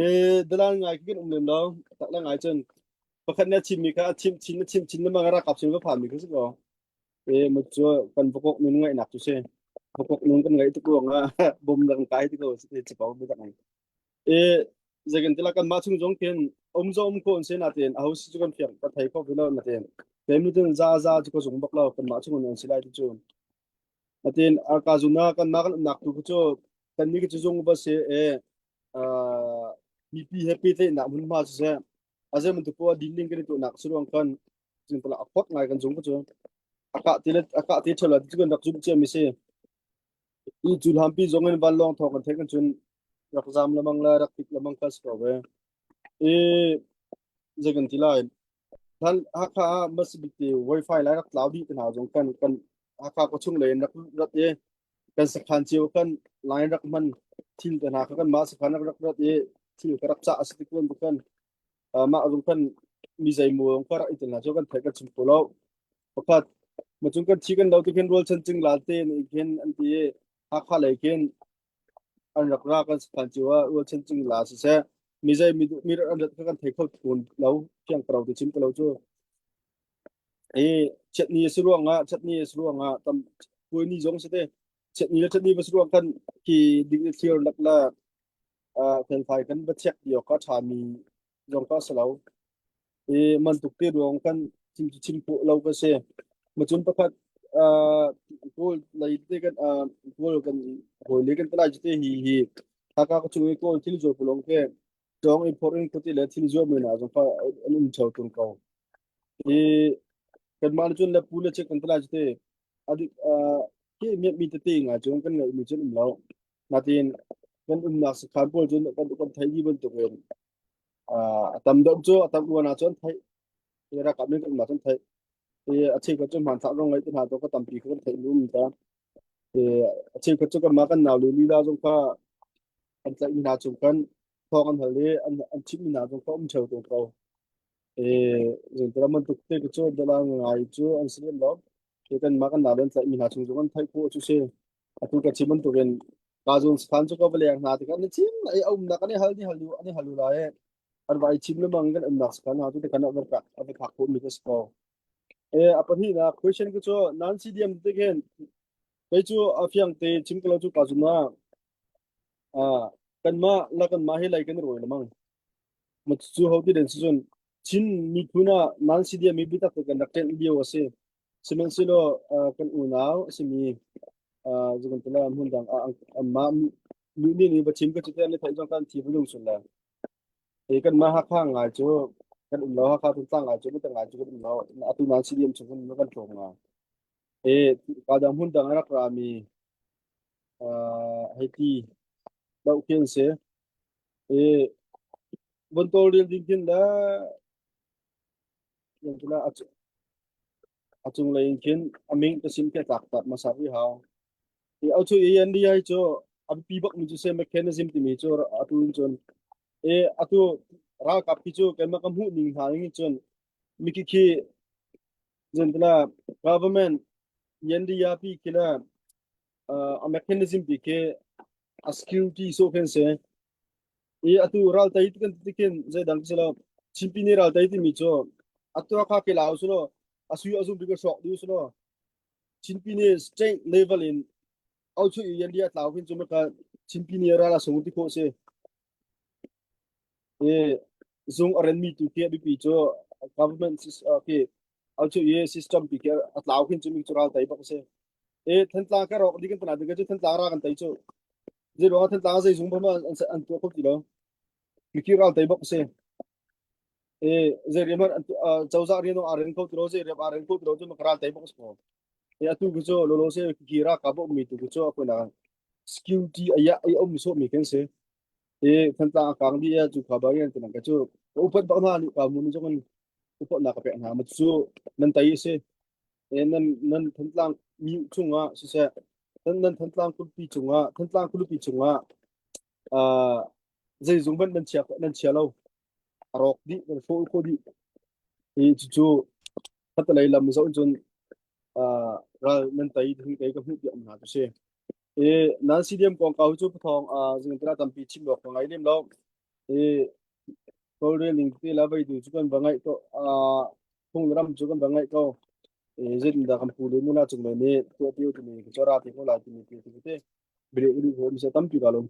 e dalan ngai khi kan um lem lo tak le ngai cun pakhat na chim mi kha a chim chin na chim chin na mang rakap sin va phan mi khi si ko e mu cu kan vakok nun ngaihnak cu si vakok nun kan ngaih tuk ruang ah bom dang kai ti ko si ko bu tak E zeikan tila kan mah chung zong khin um zo um ko an si natin aho si cu kan fiang ka thei kho ve lo natin kei nu cun za za cu ka zung bak lo kan mah chung an si lai ti cu natin arka zuna kan mah kan umnak tu cu kan mi cu zung ba si e mipi he pehtlaihnak hmunhma cu seh a zei bantuk poah din ding kan i tuahnak si ruang kan zing pala a khot ngai kan zung cu a kah ti le a kah ti ṭhelo ti cu kan rak zumh cia mi si I culhampi zong in vanlawng thawng kan theih kan cun rak zaam lemang le rak tik lemang kha si ko ve. I zei kan ti lai. Hlan Hakha ah masabik ti wifi lai rak tlau dih te hna zong kan kan Hakha khuachung lei in rak rat i kan sakhan cio kan line rak hman thil te hna kha kan mah sakhan rak rak rat i thil ka rak cah a si tik kun kan mah zong kan mi zeimaw zong ka rak i tel hna cu kan theih kan chim ko lo. Pakhat macung kan thi kan lo ti khin rual chan cing lal te nih khin an ti i Hakha lei khin an rak ra kan sakhan cio ah rual chan cing la siseh mi zei mi duh mi an rat kha kan thei kho tawn lo fiang ko ti chim ko lo cu i chatni a si ruangah chatni a si ruangah tam puai ni zong si te. Chiatni le ṭhatni va si ruang kan khi ding le thlir lak le felfai kan va check ti awk a ṭhami zong ka si lo. I man tuk te ruang kan chim cu chim khawh lo ka si. Macun pakhat kawl lei te kan kawl kan hawi le kan talai te hi hi Haka ka chung i kawl thil zuar pulong ke tawng i phor in khuati le thil zuar mi na zong fa an um theo tung ko. I kanmah nih cun le pu le chek kan talai te adik khi miat mi tete ngai cun kan ngeih mi cun um lo. Natin kan umnak sakhan pawl cun kan kan thei dih bantuk in a tam deuh cu a tam uan ah cun theih i rakap nih kan umnak cun theih i a cheukhat cu hmanthlak zong ngei te hna to ka tampi kha kan theih mi um ta i a cheukhat cu kanmah kan nau le lila zong kha an tlaih mi hna chung khan thawng an hal i an an chimh mi hna zong kha um theo to ko i zingtara bantuk te cu dala ngai cu an si lem lo i kanmah kan nau le an tlaih mi hna chung zong an theih khawh cu si. Atu ka chim bantukin Kazun sakhan cu ka va leng hna tikah na chim ai a umnak an i hal ni hal an i hal lai an vai chim lemang kan umnak sakhan hna cu tikhan a va a va phak khawh mi ka si ko. E a pahnihnak question ku cu nan CDM te khin kei cu a fiang te chim ko lo cu kazun ah kanmah la kanmah hi lei kan roi lemang ma cu ho ti den si cun Chin miphun ah nan CDM mi bitak te kan rak ṭenh lio a si. Sihmanhsehlaw kan unau a simi Zukantala hmun dang ah anmah nih nih va chim ka cu te an i theih zong kan thi va lung sun le. Hi kanmah Hakha ngai cu kan um lo Hakha Thantlang ngai cu bitak ngai cu kan um lo atu nan CDM chung kan kan tlawm ngai. E ka dang hmun dang a rak rami hei ti doh khi an si. E von tawlrel ding khin le A cunglei in khin a min ka sim khi a tlak tak hmasa rih hau. Hi auchu ENDI cu a biapi bakmi cu se mechanism timi cu atu in cun e atu ralkap khi cu keimah ka hmuh ning hna ning cun miki khi zentala government ENDI pi khi le a mechanism pi khi a security so khin se I atu raltei ti kan ti khin zeidang si lo Chinpi nih raltei timi cu atu kha ke lau su lo a sui a zum bi ka hrawk dih su lo Chinpi nih state level in au chu i yan dia tlau khin cu maka Chinpi nih ral a sung ti khawh si i zung a ren mi tu khi a biapi cu government khi au chu i system pi khi a tlau khin cu mi cu ral tei bak si e Thantlang ka rawk di kan tana ding cu Thantlang ra kan tei cu Zei ruangah Thantlang ah zeizung hmanh an an tuah kho ti lo. Mikir ral tei bak a si. E zei rian hmanh an cozah rian aa ren kho ti lo, zei rian aa ren kho ti lo cu ral tei bak a si ko. E atu ku cu lolo se ki ra ka bo mi tu ku cu akuna security aya ai om so mi kan si. E Thantlang a kang di ya cu kha ba yan tenang ka cu ka upat bak hna ni ka mun zong in upat na ka pek hna ma cu nan tai si. E nan nan Thantlang mi chungah siseh nan Thantlang khuapi cungah Thantlang khualipi cungah uh, zeizung hmanh nan chia nan chia lo a rawk dih nan hrawl kho dih i cucu khatalei lam zoh cun uh, ral nan tei thing tei ka hmuh piak hna tu si i nan CDM kong kau cu pathawng uh, zingtara tampi chim awk ka ngai lem lo i tawlrel ning te la vei tu cu kan va ngaih ko uh, phung ram cu kan va ngaih ko zeitindah kan pu le nula cung lei nih tuah tiu timi ka chora te ko lai timi ti ti te bile ulu ho mi se tampi ka lung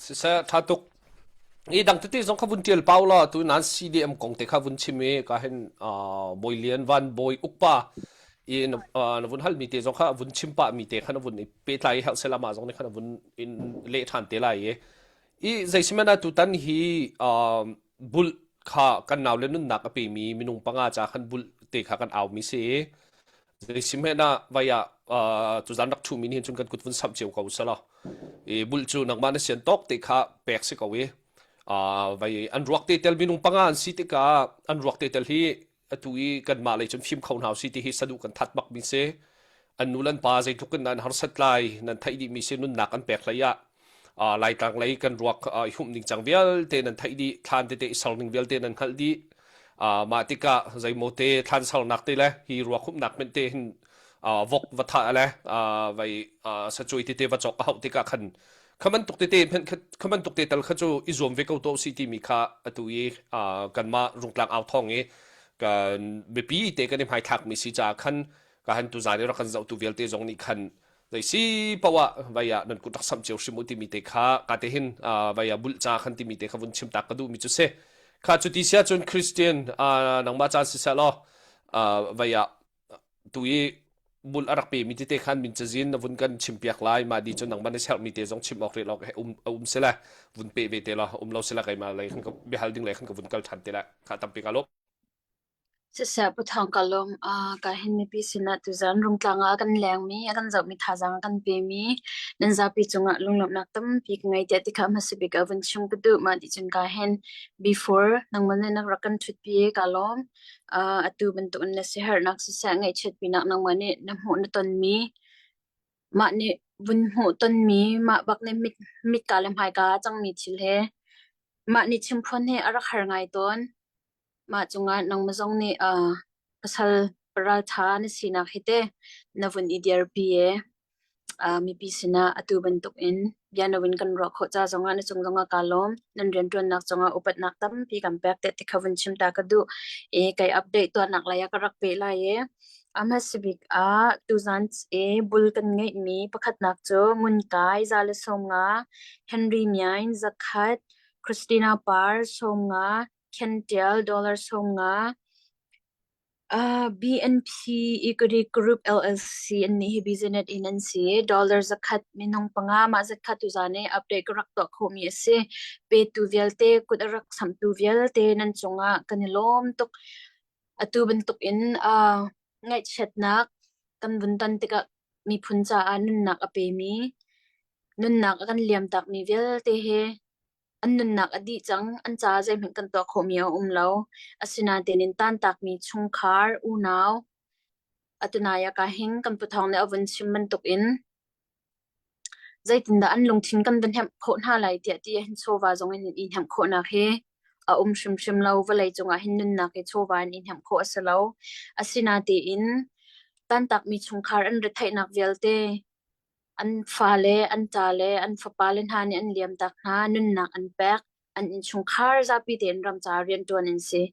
Siseh tha tuk. I dang tete zong kha vun tial pau la tu nan CDM kong te kha vun chim i ka hin Bawi Lian Van Bawi Ukpa i na vun hal mi te zong kha vun chim pah mi te kha na vun i pehtlai i herh sela mah zong nih khan vun in leh ṭhan te lai i i zeisihmanh ah tutan hi bulh kha kan naule nunnak a pemi minung panga ca khan bulh te kha kan aumi si i zeisihmanh ah vai ah tuzan rak ṭhumi nih cun kan kut vun samh cio ko selaw i bulh cu nangmah na sian tawk te kha pek si ko i vai an ruak te tel minung panga an si tikah an ruak te tel hi atu i kanmah lei cun fim kho hna usih ti hi saduh kan that bak mi si. An nu le an pa zeitluk in nan harsat lai nan theih dih mi si nunnak an pek hlei ah Laitlang lei kan ruak i humh ning cang vialte nan theih dih thlan tete i ser ning vialte nan hngalh dih mah tikah zeimaw te thlan sernak te le hi ruak humhnak hmenh te hin vok va thah le vai sacuai tete va cawk a hauh tikah khan kha bantuk tete hmenh kha bantuk te tal kha cu i zuam ve ko to si timi kha atu i kanmah rungtlang au thawng i kan biapi te kan i hmaithlak mi si caah khan ka han tuzan i rak kan zohtu vialte zong nih khan. Zei si poah vai ah nan kut rak samh cio hrim u timi te kha ka te hin vai ah bulh ca khan timi te kha vun chim tak ka duh mi cu si. Kha cu ti sia cun Christian nangmah caan siseh law vai ah tu i bul a rak pe mi tete khan min cazin na vun kan chim piak lai ma di cu nangmah na serh mi te zong chim awk rih lawk um um sila vun pe ve te la um lo sila keimah lei khan ka biahal ding lei khan ka vun kal than te la kha tampi ka lop. Siseh Pu Thawng ka lawm. Ka hin mipi sinah tuzan Rungtlang ah a kan lengmi, a kan zohmi thazaang a kan pemi nan zapi cungah lunglawmhnak tampi ka ngei tiah tikha hmasa bik ah vun chim ka duh. Mah ti cun ka hin before nangmah nih na rak kan ṭhutpi i kaa lawm. Atu bantuk in na siaherhnak siseh ngaihchiatpinak nangmah nih na hmuh na tonmi mah nih vun hmuh tonmi mah bak nih mit mitka le hmaika a cangmi thil he mah nih chimphuan hi a rak har ngai tawn. Mah cungah nangmah zong nih pasal ralṭha na sinak hi teh na vun i dirpi i mipi sinah atu bantukin bia na vun kan ruah khawh ca zongah na cung zongah kaa lawm. Nan rianṭuannak cungah upatnak tampi kan pek tiah ti kha vun chim ta ka duh. I kai update tuahnak lei ah ka rak peh lai i a hmasa bik ah tuzan i bul kan ngeihmi pakhatnak cu Ngun Kai 150, Henry Myain 100, Christina Par 50, Khen dollar 50, BNP Equity Group LLC an nih hi business in an si. Dollar 100 minung panga mah zatkhat tuzan i update ka rak tuah khawhmi a si. Petu vialte kut a rak samtu vialte nan cungah kan i lawm tuk. Atu bantuk in ngaihchiatnak kan vun ton tikah miphun caah nunnak a pemi, nunnak a kan liamtakmi vialte hi An nunnak a dih cang. An caah zeihmanh kan tuah khawhmi a um lo. Asinain in taantakmi chungkhar, unau, atunai ah ka hing kan puthawng nih a vun chim bantukin zeitindah an lungthin kan va hnemh khawh hna lai tiah ti hin chawva zong in i hnemh khawhnak hi a um hrimhrim lo. Vawlei cungah hin nunnak hi chawva in i hnemh khawh a si lo. Asinain taantakmi chungkhar an retheihnak vialte An fale, an ṭale, an fapale hna nih an liamtak hna, nunnak an pek, an innchungkhar zapi tein ram ca rianṭuan an si.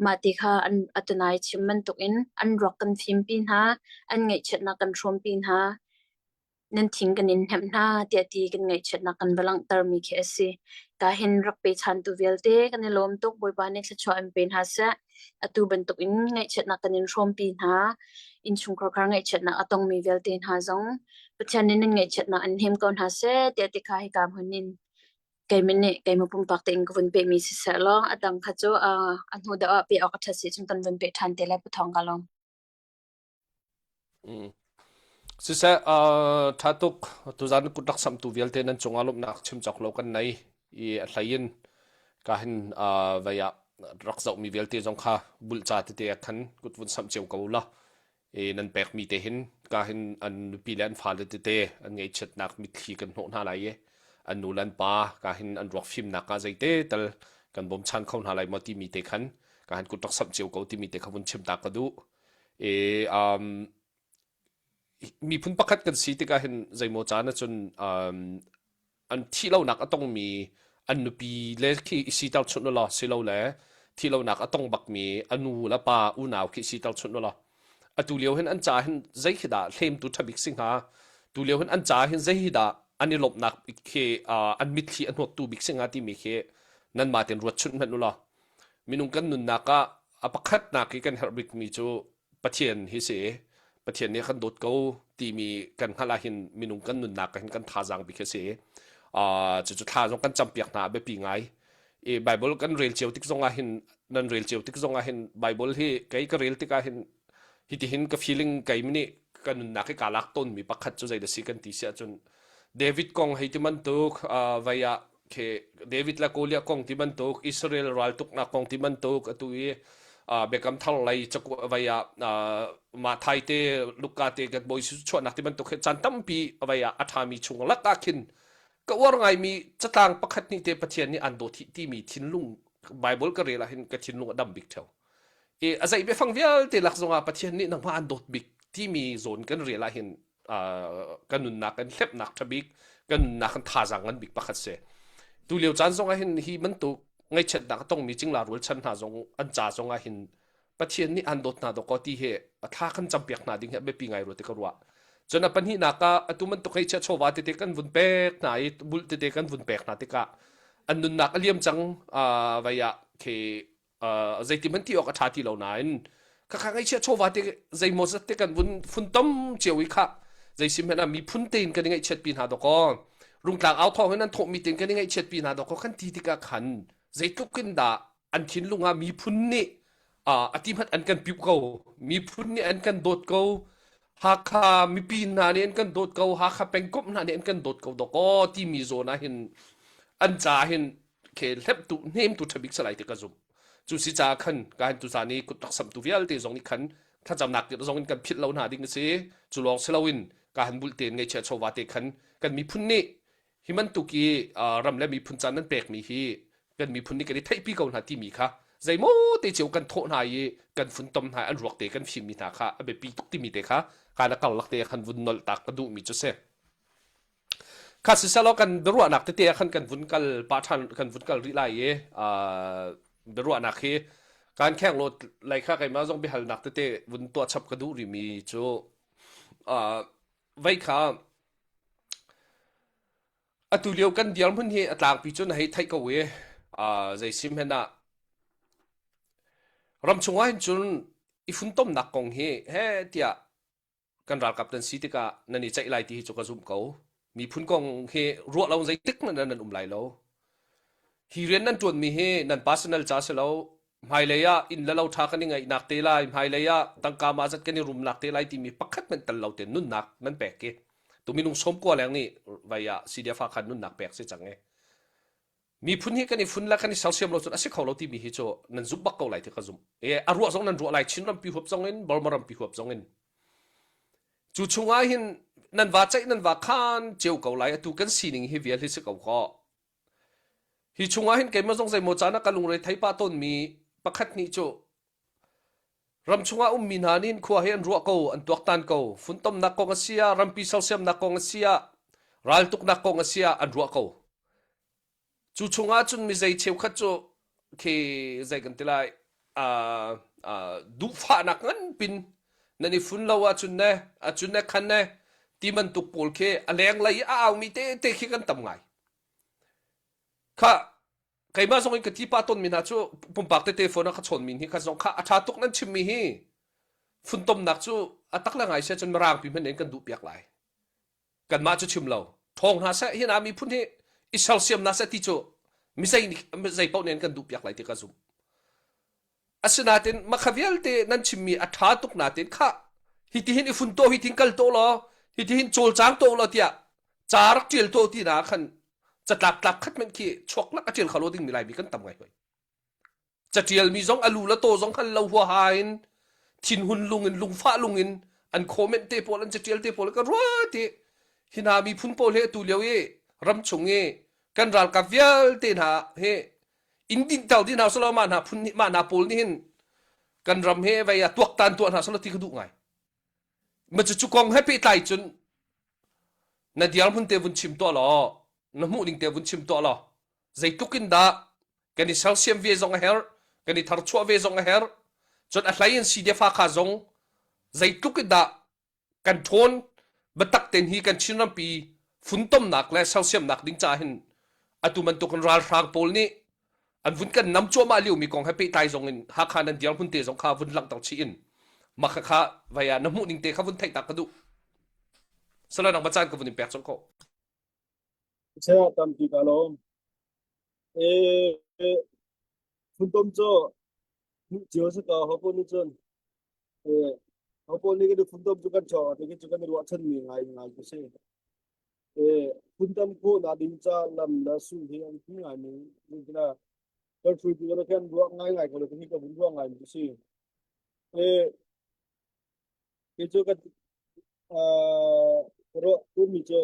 Mah ti kha an atunai chim bantukin an ruak kan fimpi hna, an ngaihchiatnak kan hrawmpi hna, nan thing kan in hnemh hna tiah ti kan ngaihchiatnak kan va langhtermi khi a si. Ka hin rak pechantu vialte kan i lawm tuk. Bawipa nih thluachuah in pe hna seh. Atu bantukin ngaihchiatnak kan in hrawmpi hna. Innchungkhar khar ngaihchiatnak a tongmi vialte hna zong Pathian nih nan ngaihchiatnak an hnem ko hna seh tiah ti kha hika hmun in keimah nih keimah pumpak tein ka vun pehmi siseh law a dang kha cu a hnu deuh ah peh awk a ṭhat si cun kan vun peh ṭhan te lai Pu Thawng ka lawm. Mm. Siseh, ṭha tuk. Tuzan kut rak samtu vialte nan cungah lawmhnak chim cawk lo kan nei i a hlei in ka hin vei ah rak zohmi vialte zong kha bulhca tete ah khan kut vun samh cio ko la. I nan pekmi te hin ka hin an nupi le an fale tete an ngaihchiatnak mitthli kan hnawh hna lai i an nu le an pa ka hin an ruak fimnak ah zeite tal kan bawmchan kho hna lai maw timi te khan ka hin kut rak samh cio ko timi te kha vun chim ta ka duh. I um, miphun pakhat kan si tikah hin zeimaw caan ahcun um, an thihlonak a tongmi an nupi le khi i siter chunh ulaw silole thihlonak a tong bakmi a nu le pa unau khi siter chunh ulaw atu lio hin an ca hin zei khi dah hlemtu ṭha bik si hnga tu lio hin an ca hin zei hi dah an i lawmhnak khi uh, an mitthli a hnawttu bik si hnga timi khi nanmah tein ruat chunh hmanh ulaw minung kan nunnak ah a pakhatnak i kan herh bikmi cu Pathian hi si. Pathian nih a kan dawt ko timi kan hngalh ahhin minung kan nunnak ah hin kan thazaang bik hi si. Uh, cucu thla zong kan campiak hna a biapi ngai. I Bible kan rel cio tik zong ah hin nan rel cio tik zong ah hin Bible hi kei ka rel tik ah hin hitihin ka feeling kei nih ka nunnak hi kaa lak tawnmi pakhat cu zei da si kan ti si ahcun David kong hei ti bantuk uh, vai ah khi David le Goliath kong ti bantuk Israel raltuknak kong ti bantuk atu i uh, Biakam Thar lei cakuat vai ah uh, Mathai te Luka te kan Bawi Jesuh chuahnak ti bantuk hi caan tampi vai ah a ṭhami chung lak ah khin ka uar ngaimi catlang pakhat nih te Pathian nih an dawt hi timi thinlung Bible ka rel ah hin ka thinlung a dam bik theo i a zei biafang vialte lak zongah Pathian nih nangmah an dawt bik timi zawn kan rel ah hin kan nunnak kan hlepnak ṭha bik kan nunnak kan thazaang ngan bik pakhat si tu lio caan zong ah hin hi bantuk ngaihchiatnak a tongmi cingla rualchan hna zong an ca zong ah hin Pathian nih an dawt hna dawk ti hi thla kan campiak hna ding hi a biapi ngai rua ti ka ruah. Cun a pahnihnak ah atu bantuk hei chawva tete kan vun pek hna i bulh tete kan vun pek hna tikah an nunnak a liam cang vai ah khi zeiti hmanh ti awk a ṭha ti lo nain khakha ngaihchiah chawva te zeimaw zat te kan vun funtom cio i khah zeisim hmanh ah miphun tein kan i ngaihchiat pi hna dawkaw rungtlang au thawng in an thawhmi tein kan i ngaihchiat pi hna dawkaw kan ti tikah khan zeitluk in dah an thinlung ah miphun nih a ti hmanh an kan piuh ko miphun nih an kan dawt ko Hakha mipi hna nih an kan dawt ko Hakha pengkomh hna nih an kan dawt ko dawkaw timi zawn ah hin an ca hin khe hleptu hnemtu ṭhabik salai ti ka zumh. Cu si caah khan ka han tuzan i kut rak samtu vialte zong nih khan thlacamnak zong in kan philh lo hna ding a si. Cu lawng si loin ka han bulh tein ngaihchia chawva te khan kan miphun nih hi bantuk i ram le miphun caan nan pekmi hi kan miphun nih kan i theihpi ko hna timi kha zeimaw te cio kan thawh hna i kan funtom hna an ruak te kan fimmi hna kha a biapi tuk timi te kha ka na karlak te khan vun nolh tak ka duhmi cu si. Kha siselaw kan biaruahnak tete ah khan kan vun kal pah ṭhan kan vun kal rih lai i biaruahnak hi kan khenglawt lei kha keimah zong biahalnak tete vun tuah chap ka duh rihmi cu vei kha atu lio kan dirhmun hi a tlangpi cu na hei theih ko i zei sim hen ah ramchung ah hin cun i funtomnak kong hi he tiah kan ralkap nan si tikah nan i ceih lai ti hi cu ka zumh ko. Miphun kong hi ruah lo zeitik hmanh nan um lai lo. Hi rian nan ṭuanmi hi nan personal ca si lo. Hmailei ah inn le lo ṭha kan i ngeihnak te lai, hmailei ah tangka mah zat kan i rumnak te lai timi pakhat hmanh tel lo tein nunnak nan pek i tu minung sawmkua leng nih vai ah CDF ah khan nunnak pek si cang i miphun hi kan i fun le kan i sersiam lo cun a si kho lo timi hi cu nan zumh bak ko lai ti ka zumh. E, a ruah zong nan ruah lai Chin rampi huap zong in Burma rampi huap zong in. Cu chungah hin nan va ceih nan va khan ceu ko lai atu kan sining hi vial hi si ko kaw. Hi chungah hin keimah zong zeimaw caan ah ka lungre thei pah tawnmi pakhat nih cu ram chungah ummi hna nih khua hi an ruah ko an tuaktan ko funtomnak kong a si ah rampi sersiamnak kong a si ah raltuknak kong a si ah an ruah ko Cu chungah cun mizei cheukhat cu khi zei kan ti lai uh, uh, duhfahnak nganpin nan i fun lo ahcun ne acun ne khan ne ti bantuk pawl khi a lenglei i a aumi te te khi kan tam ngai. Kha keimah zong in ka ti pa tawnmi hna cu pumpak tete phone ah ka chawnmi hi kha zong kha a ṭha tuk nan chimmi hi funtomnak cu a tak le ngai sia cun mirang pi hmanh in kan duh piak lai. Kanmah cu chim lo. Ṭhawng hna seh, hi hna miphun hi i sersiam hna seh ti cu mizei nih zei paoh nih an kan duhpiak lai ti ka zumh. Asinain makha vialte nan chimmi a ṭha tuk nain khah hitihin i fun tuah hitihin kal tuah law hitihin cawlcang tuah law tiah ca rak ṭial tuah ti na khan catlap tlap khat hmanh khi chuak lak a ṭial kho lo dingmi Laimi kan tam ngai hoi. Caṭialmi zong a lu le taw zong khan lo huaha in thinhun lung in lungfah lung in an comment te pawl an caṭial te pawl ka ruat i hi hna miphun pawl hi atu lio i ramchung i kan ralkap vialte hna hi in dinhter dih hna selaw mah hna phun nih mah hna pawl nih hin kan ram hi vei ah tuaktan tuah hna selaw ti ka duh ngai. Ma cucu kong he pehtlai cun na dirhmun te vun chim tuah law na hmuh ning te vun chim tuah law zeitluk in dah kan i sersiam ve zong a herh kan i tharchuah ve zong a herh cun a hlei in CDF kha zong zeitluk in dah kan ṭhawn biatak ten hi kan Chin rampi funtomnak le sersiamnak ding ca hin atu bantuk in ralhrang pawl nih an vun kan nam cuahmah liomi kong he pehtlai zong in Hakha nan dirhmun te zong kha vun langhter chih in mah kha kha vai ah na hmuh ning te kha vun theih tak ka duh sala nang caan ka vun in pek cang ko Saya tampi ka lawm. Eh, funtom cu hmuh cio si ko ho pawl nih cun eh ho pawl nih kan funtom cu kan ṭhawng ah cu kan i ruahchan mi ngai ngai cu si. Eh, funtom khawhnak ding ca lam le sul hi an hmu ngai mi na kan hruaitu kan kan ruah ngai ngai ko le hi ka vun ruah ngai mi cu si. Eh, kei cu kan uh, ruah mi cu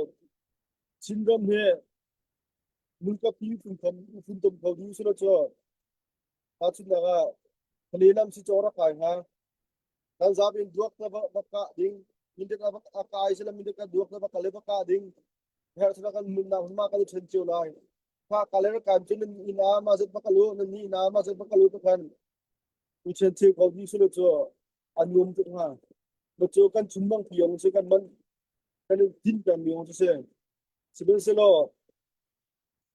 Chinram hi mulkapi funtom funtom kho ding si lo cu tahchunhnak ah Kale lam si cawk rak kai hnga kan zapi in duak na va va kah ding mindat a va a kai sila mindat ka duak na va kal va kah ding her sila kan nunnak ma kan i ṭhen cio lai kha kale rak kai cun nan inn ah ma zat va kalu nan ni inn ah ma zat va kalu to khan u ṭhen cio kho ding si lo cu an nuam tuk hnga ma cu kan chunmang piong si kan man. kan i din pengmi zong cu si. Sihmanhsehlaw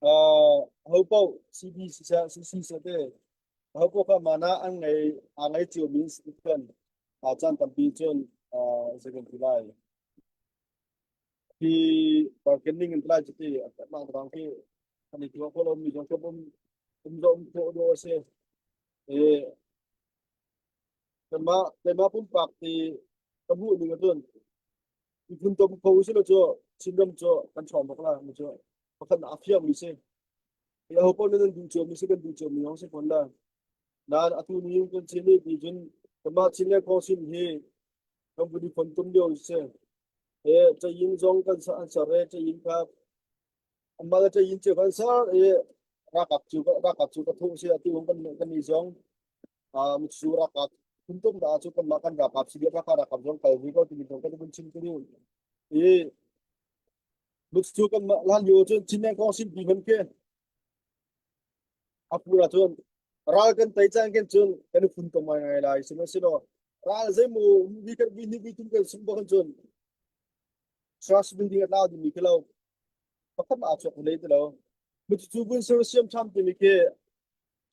uh, ho paoh CB siseh CC siseh te ho paoh kha mana an ngei aa ngei ciomi si khan uh, caan tampi cun uh, zei kan ti lai. Hi bargaining in lai cuti mah rang khi an i tuah kho lomi zong khi um um zong um khawh dawh a si. E, kanmah keimah pumpak ti ka hmuh ning ahcun miphun tom kho usih law cu Chinram cu kan ṭhawng bak la mi cu pakhat a fiang mi si. E aho paoh nih nan duh cio mi si kan duh cio mi hong si fawn la. Nain atu ni kan Chin i ti cun kanmah Chin le Khawsin hi kan vun i fontom lio si. E cayin zong kan an ser e cayin kha anmah le cayin cu kan ser i ralkap cu ralkap cu ka thuh si atu kan kan i zong mitsu ralkap phuntum da cu kanmah kan ralkap si ralkap ralkap zong kal vi ko timi zong kan vun chim ka duh i mitsu kanmah hlan lio cun Chinland kong sin pi hman khi A pur ahcun ral kan tei caan khin cun kan i funtom ngaingai lai. Sihmanhsehlaw ral zeimaw vi kan vi hnih vi thum kan sungh bak cun trust building a tlau dingmi khi lo pakhat aa chuak hlei ti lo. Cucu vun sersiam ṭhan timi khi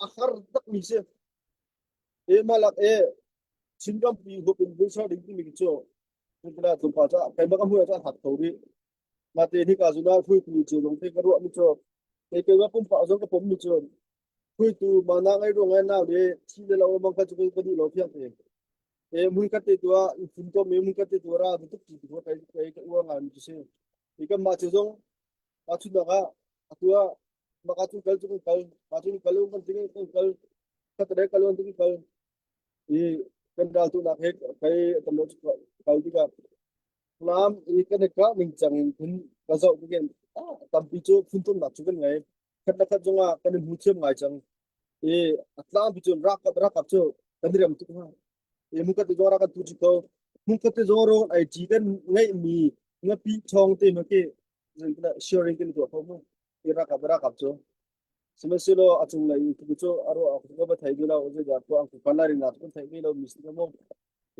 a har takmi si. E malak e Chinram pi hup in vun ser ding timi khi cu tlawmpal cu keimah ka hmuh ah cun a hat kho rih. Natein hika zun ah hruaitu cu lungte ka ruahmi cu kei keimah pumpak zong ka pommi cu hruaitu mana ngei ruang ngai nau le thi le lo mang kha cu ka duh lo thiang te. E mun ka te tua i fun to mi mun ka te tua ra tuk ti tu kai kai ka uar ngai mi cu si. I kan mah cu zong ta chun ah atua maka cu kal cu kan kal ma cu kal kan ting kan kal khat kal kan ting kal i kan ral tu nak he kai kan lo kal tikah Falam i kan i kah ningcang in phun ka zoh tikin tampi cu phuntumnak cu kan ngei. Khat le khat zongah kan i hmu thiam ngai cang. I a tlangpi cun rakap rakap cu kan i rem tuk hna. I hmunkhat te zong rak kan tu ko. Hmunkhat te zong ro ai ṭi kan ngeihmi ngapi ṭhawng te hna khi sharing kan tuah kho mu. I rakap rakap cu. Sihmanhsehlaw a cunglei i cu a ruah awk cu ka va thei ti lo. Zeidah tuah ang kan lai ring kan theih ve lo mi si mu.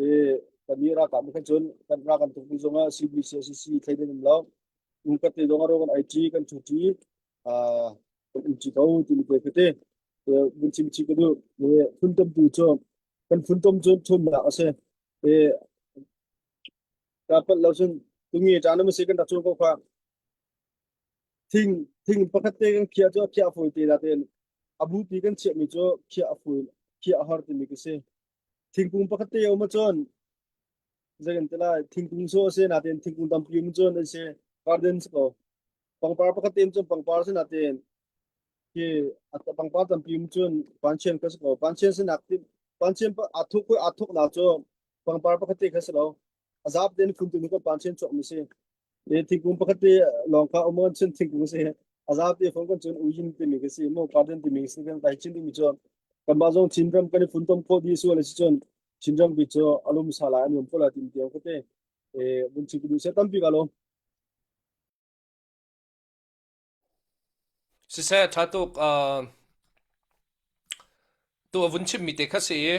I kan nih ralkap nih khan cun kan ral kan tukmi zongah CBC CC thleidan um lo. Hmunkhat te zong a ro kan ai ṭi kan ṭhu ṭi kan um ṭi ko timi te khi te vun chim chih ka duh. Funtomtu cu kan funtom cu ṭhumnak a si. I ka palh lo cun tungi ṭa na si kan rak cun ko kha. Thing thing pakhat te kan khiah cu a khiah a fawi te la tein a bupi kan chiahmi cu khiah a fawi khiah a har timi ka si. Thingkung pakhat te um ahcun zei kan ti lai thingkung sawh a si natein thingkung tampi um cun an si garden si ko. Pangpar pakhat te um cun pangpar si natein khi pangpar tampi um cun panchian ka si ko. Panchian sinak panchian aa thuk aa thuknak cu pangpar pakhat te kha si lo. A zap tein phun tu kan panchian chuak mi si. E thingkung pakhat te lawng kha um cun thingkung si. A zap te phun kan cun uyin timi ka si mo garden timi si kan tai chin timi cu kanmah zong Chinram kan i funtom khawh dih sual a si cun Chinram bi cu alum sala an um ko la tim tiang kate e vun chim duh se tampi ka lo. Siseh ṭha tuk. Uh, tu a vun chimmi te kha si i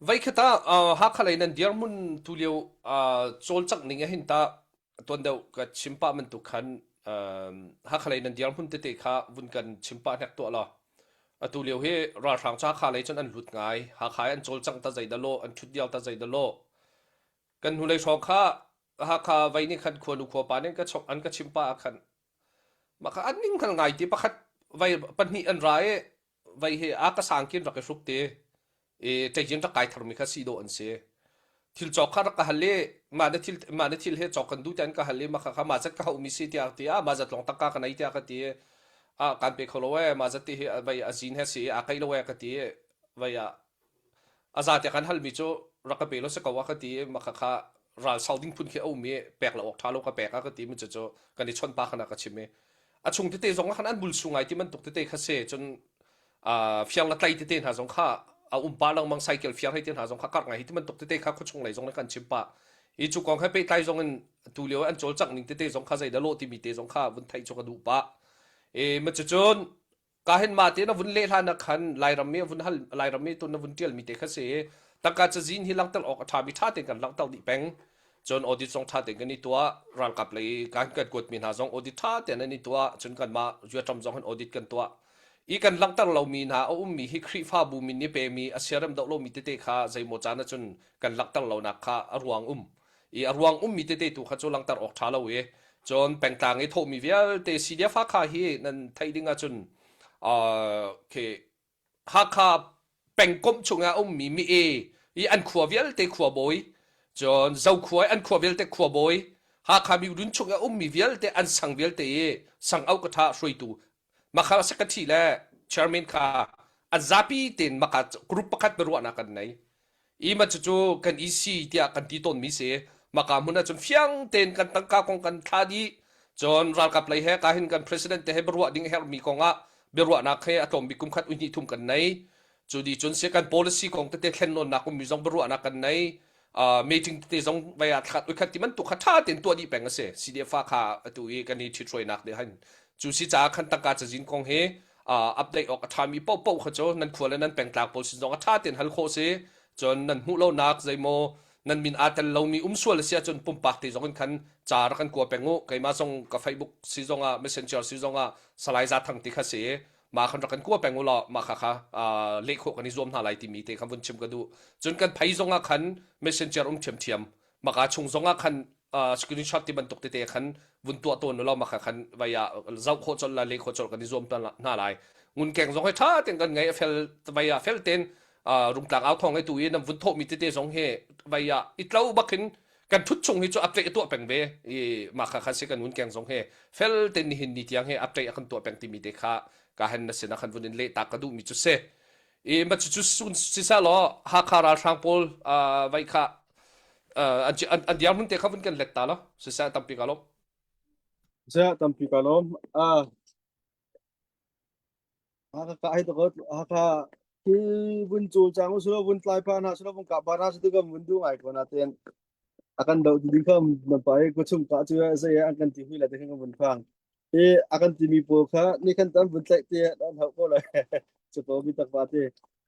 voikhat ah uh, Hakha lei nan dirhmun tu lio uh, cawlcangh ning ahhin tah tuan deuh ka chim pah bantuk khan uh, Hakha lei nan dirhmun tete kha vun kan chim pah hnek tuah law. Atu lio hi ralhrang cu Hakha lei cun an lut ngai. Hakha i an cawlcangh ta zei dah lawh, an ṭhut dial ta zei dah lawh. Kan hnulei hrawng kha Hakha vei nih khan khuanu khuapa nih an ka an ka chim pah ah khan mah kha an ning hngal ngai ti pakhat vai pahnih an ra i vai hi a ka sang kin rak i hruk ti i ṭeijin rak kai tharmi kha si dawh an si. Thil cawk kha rak ka hal i mah na thil mah na thil he cawk kan duh tiah an ka hal i mah kha kha mah zat ka hauhmi si tiah ti ah mah zat lawng tangka ka nei tiah ka ti i ah kan pe kho lo ee mah zat ti hi vai a zin he si i aa keih lo ee ka ti i vai ah A za tiah kan halmi cu rak ka pe law si ko a ka ti i mah kha ral sau ding phun khi a um i pek lo awk ṭha lo ka pek a ka ti mi cucu kan i chawnh pa khan a ka chim i a chung tete zong ah khan an bulsu ngai ti bantuk tete kha si cun fiang le tlai tete hna zong kha a um pah lengmang cycle fiang hei te hna zong kha karh ngai hi ti bantuk tete kha khuachung lei zong nih kan chim pah i cu kong he pehtlai zong in tu lio an cawlcangh ning tete zong kha zeidah lawh timi te zong kha vun theih cu ka duh pah e ma cucun Ka hin mah te na vun leh hlan ah khan Lairam mi a vun hal Lairam mi tu na vun tial mi te kha si tangka cazin hi langhter awk a ṭha mi ṭha tein kan langhter dih peng. Cun audit zong ṭha tein kan i tuah. Ralkap lei kan kan kuatmi hna zong audit ṭha tein an i tuah. Cun kanmah Zuaṭam zong hin audit kan tuah. I kan langhter lomi hna a ummi hi Khrihfabu min nih pemi a siarem doh lomi tete kha zeimaw caan ahcun kan langhter lonak kha a ruang um. I a ruang ummi tete tu kha cu langhter awk ṭha lo i cun pengtlang i thawhmi vialte CDF Hakha hi nan theih ding ahcun uh, khi Hakha pengkomh chungah a ummi mi-e i an khua vialte khuabawi, cun Zokhua i an khua vialte khuabawi, Hakha miudun chung i a ummi vialte an sang vialte i sang au ka ṭha hruaitu Makha secretary le chairman kha an zapi tein maka group pakhat biaruahnak kan nei. I ma cucu kan EC tiah kan ti tawnmi si. Maka hmun ahcun fiang tein kan tangka kong kan thla dih. Cun ralkap lei he ka hin kan president te he biaruah ding a herhmi kong ah biaruahnak he a tlawm bik kum khat hnih thum kan nei. Cu di cun si kan policy kong tete thlen nawnnak ummi zong biaruahnak kan nei. Uh, meeting tete zong vai ah thlat uikhat ti bantuk kha tha tein tuah dih peng a si. CDF kha atu i kan i ṭhithruainak nih han cu si caah khan tangka cazin kong hi update awk a ṭhami paohpaoh kha cu nan khua le nan pengtlang pawl sin zong a ṭha tein hal khawh si. Cun nan hmuh lonak zeimaw nan min aa tel lomi um sual a si ahcun pumpak te zong in khan ca rak kan kua peng u. Keimah zong ka Facebook si zong ah Messenger si zong ah Salai Za Thang ti kha si mah khan rak kan kua peng u law mah kha kha leh khawh kan i zuam hna lai timi te kha vun chim ka duh. Cun kan phei zong ah khan Messenger um ṭhiamṭhiam maka chung zong ah khan screenshot ti bantuk tete khan vun tuah tawn law maka khan vai ah zoh khawh colh la le khawh colh kan i zuam hna lai ngun keng zong hi tha ten kan ngei a fel vai ah fel ten rungtlang au thong tu i nam vun thawh mi tete zong hi vai ah i tlo bakin kan thut chung hi chu update tuah peng ve i maka khan si kan ngun keng zong hi fel ten ni hin ni tiang hi update kan tuah peng timi te kha ka han na sina khan vun in le ta ka duh mi chu se i ma chu chu sun sisa law Hakha ralhrang pawl vai kha an an dirhmun te kha vun kan let ta lo siseh tampi ka lawm Siseh tampi ka lawm. Ah Hakha ka ai takot Hakha khi vun cul chang uslo vun tlai pa na slo vun ka pa na su kan vun du ngai ko na ten akan do tu ding kham na pa ko chung ka chu sai an kan ti hui la te kan vun phang e akan ti mi pawl kha ni khan tan vun tlai te an hau ko la chu ko mi tak pa te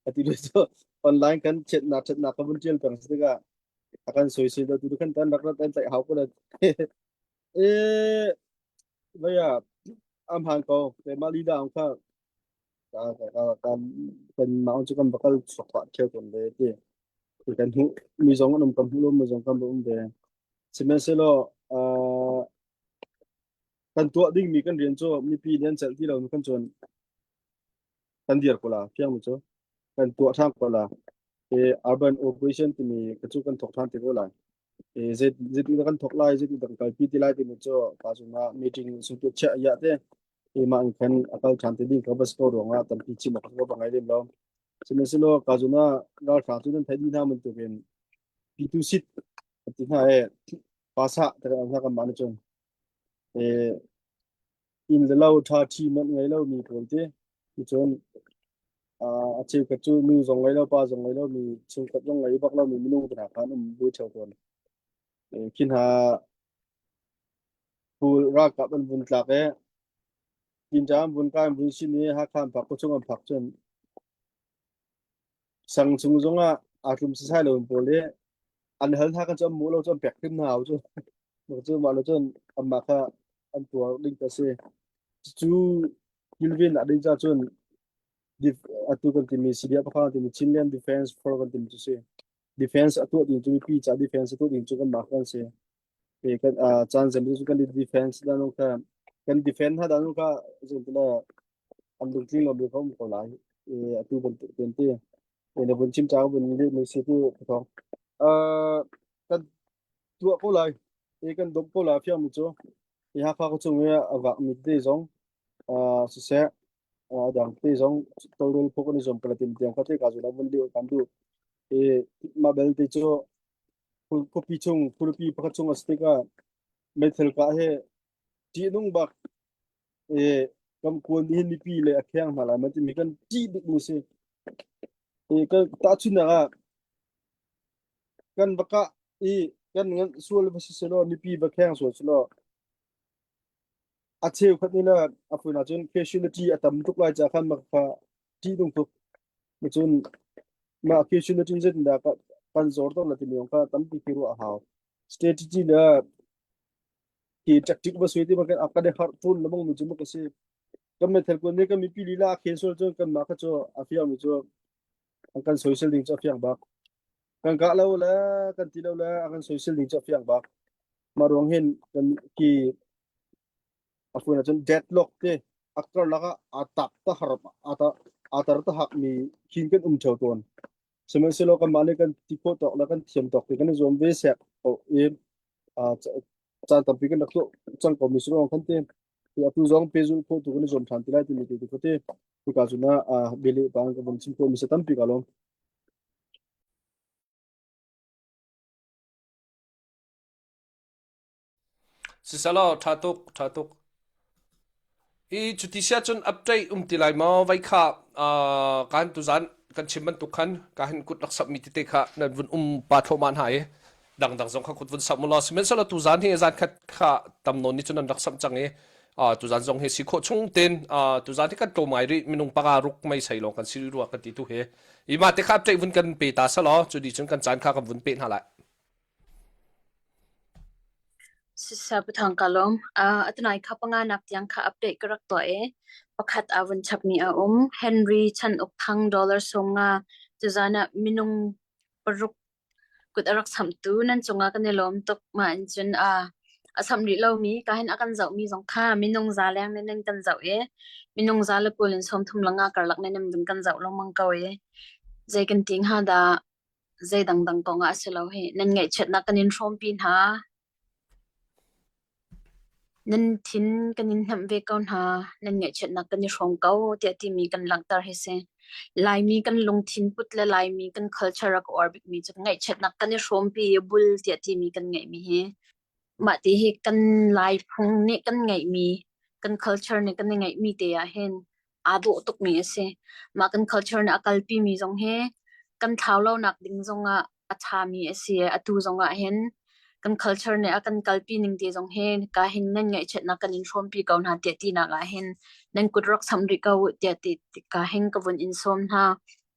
ati le chu online kan chet na chet na ka vun tial pang si ka a kan soisel do tu kan tan rak rat an tlaih hau ko la e vaya am han ko te ma li da kha ka ka kan kan ma chu kan bakal sok pa kheu ton le ti kan hu mi zong an um kan hu lo mi zong kan um ve sihmanhsehlaw kan tuah ding mi kan rian cu mipi nih an celh ti lo kan chuan kan dir ko la fiang mi cu kan tuah ṭhan ko la e urban operation timi ka cu kan thok ṭhan te ko lai e zei zeitin kan thok lai zeitin kan kalpi ti lai timi cu pa zung ah meeting sung tu chia ya te e ma in khan akal ṭhan te ding ka bas ko ruangah tampi chim ak ko ba ngai lem lo sihmanhsehlaw ka zuna ralhrang cu nan thei dih hna bantukin P2 sit ti hna e pasa te kan hna kan ma ni cun e inn le lo ṭha ṭhi manh ngei lomi pawl ti cun a cheukhat cu nu zong ngei lo pa zong ngei lomi chungkhat zong ngei bak lomi minung te hna kha an um ve ṭheo tawn. Khi hna pul ralkap an vun tlak i Tinṭa an vun kai an vun sin i Hakha an phak khuachung an phak cun sang chung zongah aa tlum sasai lo pawl i an hal hna kan cu an mu lo cu an pek hrim hna cu cu mah lo cun anmah kha an tuar ding ka si cu kilven a ding ca cun atu kan timi CDF pakha timi Chinland Defense Force kan timi cu si defense a tuah ding cu mipi ca defense a tuah ding cu kan mah kan si e kan caan zem cu kan defense dan kha kan defend ha dan kha zem tila an lungtling lo mi kha um ko lai e atu bantuk ten ti e na vun chim chang vun le mi si tu thong uh kan tuah ko lai e kan dom ko lai fiang mi cu i Hakha ko chung i a vak mi te zong uh siseh a dang te zong tawlrel phu kan i zuam kala tim tiang kha te ka zu la vun liu kan du e ma bel te cu khuapi chung khuapi pakhat chung a si tikah meithal kah he ṭihnung bak e kam kuan nih hin mipi le a kheng hna lai ma timi kan ṭih bik mi si e kan tahchunhnak ah kan va kah i kan ngan sual va si selaw mipi va kheng sual selaw a cheukhat nih le a phun ahcun casualty a tam tuk lai ca khan mah kha ṭihnung tuk cun mah casualty zeitindah kan zor to la timi kha tampi khi ruah a hau. Strategy le ki tactic ba sui ti ba kan kan har ṭun lamang mi chu ma ka si. Kan meithal kun nih kan mipi lila a khel sual cun kan mah kha cu a fiang mi cu an kan soisel ding cu a fiang bak. Kan kah lo le kan ti lo le a kan soisel ding cu a fiang bak. Mah ruang hin kan ki a fuan ahcun deadlock te a karlak ah aa tak ta har aa ta aa tar ta hak mi khin kan um theo tawn. Sihmanhsehlaw kanmah nih kan ti khawh tawk le kan thiam tawk te kan i zuam ve sek ko i caan tampi kan rak tuah cang ko mi si ruang khan te atu zong pehzulh khawh tu kan i zuam ṭhan ti lai timi te tu khuate hika cun ah bialeh bang ka vun chim khawh mi si tampi ka lawm. Sisalaw ṭha tuk, ṭha tuk. I cuti sia cun update um ti lai maw? Vai kha uh, kan tuzan kan chim bantuk khan ka hin kut rak sap mi tete kha nan vun um pa thluahmah hna i dangdang zong kha kut vun sap mu law sihmanhsehlaw tuzan hi zan khat kha tam nawn ni cun nan rak samh cang i uh, tuzan zong hi si khawh chung ten uh, tuzan hi kan tlawm ngai rih minung panga ruk mei sei lawng kan si rih rua kan ti tu he i mah te kha update vun kan pe ta selaw cu di cun kan caan kha kan vun pe hna lai. Siseh pathang ka lawm. Uh, atunai kha panga nak tiang kha update ka rak tuah i pakhat a vun chapmi a um. Henry Chan Uk Thang dollar sawmnga tuzan ah minung paruk kut a rak samhtu nan cungah kan i lawm tuk. Mah in cun uh, a samh rih lomi ka hin a kan zohmi zong kha minung za leng nih nan kan zoh i minung za le 20 in 30 le nga karlak nih nan vun kan zoh lengmang ko i zei kan ti hnga dah Zei dangdang kong ah a si lo hih. Nan ngaihchiatnak kan in hrawmpi hna. Nan thin kan in hnemh ve ko hna. Nan ngaihchiatnak kan i hrawm ko tiah timi kan langhter hi si. Laimi kan lungthin put le Laimi kan culture a ka uar bikmi cu ngaihchiatnak kan i hrawmpi i bul tiah timi kan ngeihmi hi. Mah ti hi kan Lai phung nih kan ngeihmi, kan culture nih kan i ngeihmi te ah hin aa dawh tukmi a si. Mah kan culture nih a kalpimi zong hi kan thlau lonak ding zongah a ṭhami a si. Atu zongah hin kan culture nih a kan kalpi ning te zong hi ka hin nan ngaihchiatnak kan in hrawmpi ko hna tiah tinak ah hin nan kut rak samh rih ko u tiah ti ka hin ka vun in sawm hna.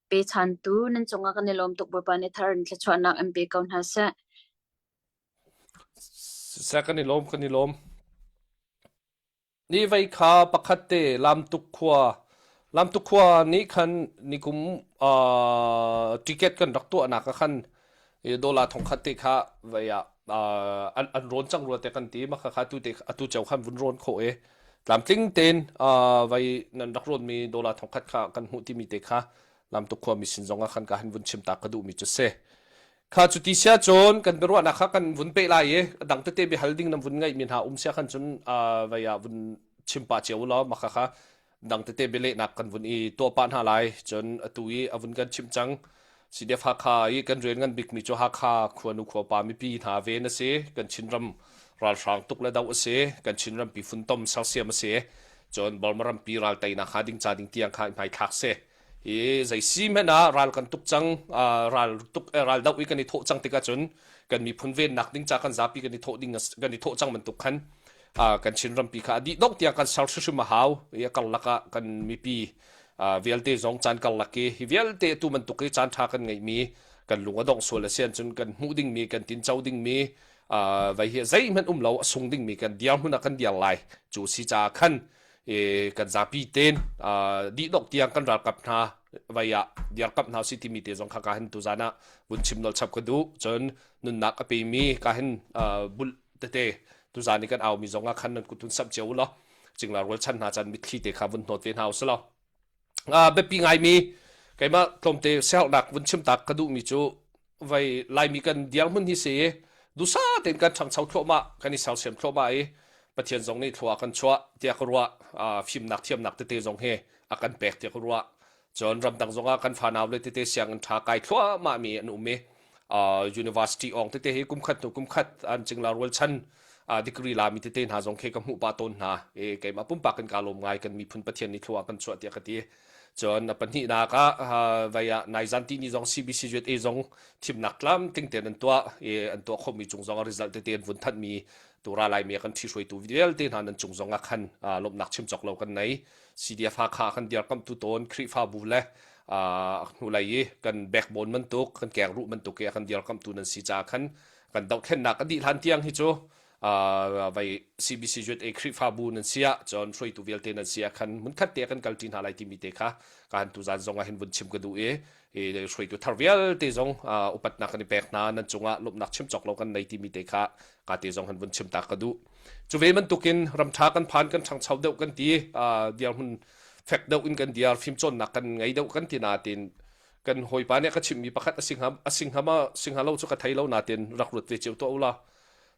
Pechantu nan cungah kan i lawm tuk Bawipa nih thar in thluachuahnak in pe ko hna seh. Siseh kan i lawm kan i lawm. Ni vei kha pakhat te Lamtuk khua Lamtuk khua nih khan nikum uh, ticket kan rak tuahnak ah khan i dollar thongkhat te kha vei ah uh, an, an rawn cang rua te kan ti ma kha kha tu te atu ceu khan vun rawn kho e tlamtling ten uh, vei nan rak rawn mi dollar thongkhat kha kan hmuh timi te kha Lamtuk khua mi sin zong ah khan ka han vun chim ta ka duh mi cu si Kha cuti sia cun kan biaruahnak kha kan vun peh lai i a dang tete biahal ding nan vun ngeihmi hna um sia khan cun vei ah vun chim pah cio law mah kha dang tete bialehnak kan vun i tuah pah hna lai. Cun atu i a vun kan chimh cang. CDF Hakha i kan rian ngan bikmi cu Hakha khuanu khuapa mipi hna ven a si. Kan Chinram ralhrang tuk le doh a si. Kan Chinrampi funtom sersiam a si. Cun Burma rampi ral teinak hnga ding ca ding tiang kha i hmaithlak si. Hi zei si hmanh ah ral kan tuk cang ral tuk ral doh i kan i thawh cang tikah cun kan miphun vennak ding ca kan zapi kan i thawh ding kan i thawh cang bantuk khan kan Chin rampi kha a dih dongh tiang kan ser hrimhrim a hau i a karlak ah kan mipi vialte zong caan karlak i hi vialte tu bantuk i caan ṭha kan ngeihmi kan lung a dongh sual a si ahcun kan hmuh dingmi kan tinco dingmi vai hi zeihmanh um lo a sung dingmi kan dirhmun ah kan dir lai cu si caah khan e kan zapi ten dihdok tiang kan ralkap hna vai ah diarkap hna si timi te zong kha ka hin tuzan ah vun chim nol chap ka duh cun nunnak a pemi ka hin bul tete tuzan i kan au mi zong ah khan nan kutun samh cio law cingla rual chan hna chan mitthli te kha vun hnawt ve hna usalaw biapi ngaimi keimah tlawmte siaherhnak vun chim tak ka duhmi cu vai Laimi kan dirhmun hi si i dusa tein kan ṭhangcho thluahmah kan i sersiam thluahmah i Pathian zong nih thlua kan chuah tiah ka ruah fimnak thiamnak tete zong hi a kan pek tiah ka ruah cun ramdang zongah kan fanau le tete sianginn ṭha kai thluahmah mi an um i university ong tete hi kum khat hnu kum khat an cingla rualchan degree la mi tete hna zong khi ka hmuh pah tawn hna i keimah pumpak in ka lawm ngai kan miphun Pathian nih thlua kan chuah tiah ka ti cun a pahnihnak ah vai ah naizan ti ni zong CBC USA zong thimnak tlamtling tein an tuah i an tuah khomi cung zong a result tete an vun thanhmi tura laimi kan ṭhihruaitu vialte hna nan cung zong ah khan lawmhnak chim cawk lo kan nei CDF Hakha kan dirkamhtu tawn Khrihfabu le hnulei i kan backbone bantuk kan kengruh bantuk i a kan dirkamhtu nan si caah khan. Kan dohthlennak a dih hlan tiang hi cu vai CBC USA Khrihfabu nan si ah cun hruaitu vialte nan si ah khan hmunkhat te kan kalṭi hna lai timi te kha ka han tuzan zong ah hin vun chim ka duh i i hruaitu thar vialte zong upatnak kan i pek hna nan cungah lawmhnak chim cawk lo kan nei timi te kha ka te zong han vun chim ta ka duh. Cu ve bantukin ramṭha kan phan kan ṭhangcho deuh kan ti dirhmun fek deuh in kan diar fimcawnnak kan ngei deuh kan ti nain kan hawipa nih a ka chimhmi pakhat a singha a singha ma singha lo cu ka thei lo nain rak ruat ve cio tuah ula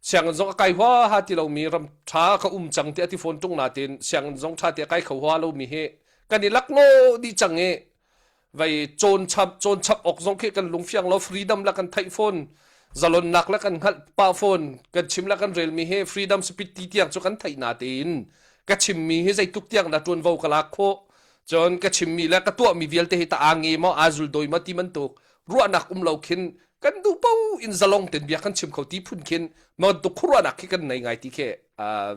sianginn zong a kai hua ha ti lomi ram ṭha ka um cang ti a ti fawn ṭung nain sianginn zong ṭha ti a kai kho hua lomi hi kan i laklawh dih cang i Vei cawn chap cawn chap awk zong khi kan lungfiang lo freedom la kan theih fawn zalonnak la kan hngalh pah fawn kan chim la kan relmi hi freedom speech ti tiang cu kan theih na tein ka chimmi hi zeitluk tiang dah ṭuanvo ka lak khawh cun ka chimmi le ka tuahmi vialte hi ta aa nge maw aa zul doi maw ti bantuk ruahnak um lo khin kan duh po in zalong ten bia kan chim kho ti phun khin bantuk khuaruahnak khi kan nei ngai ti khi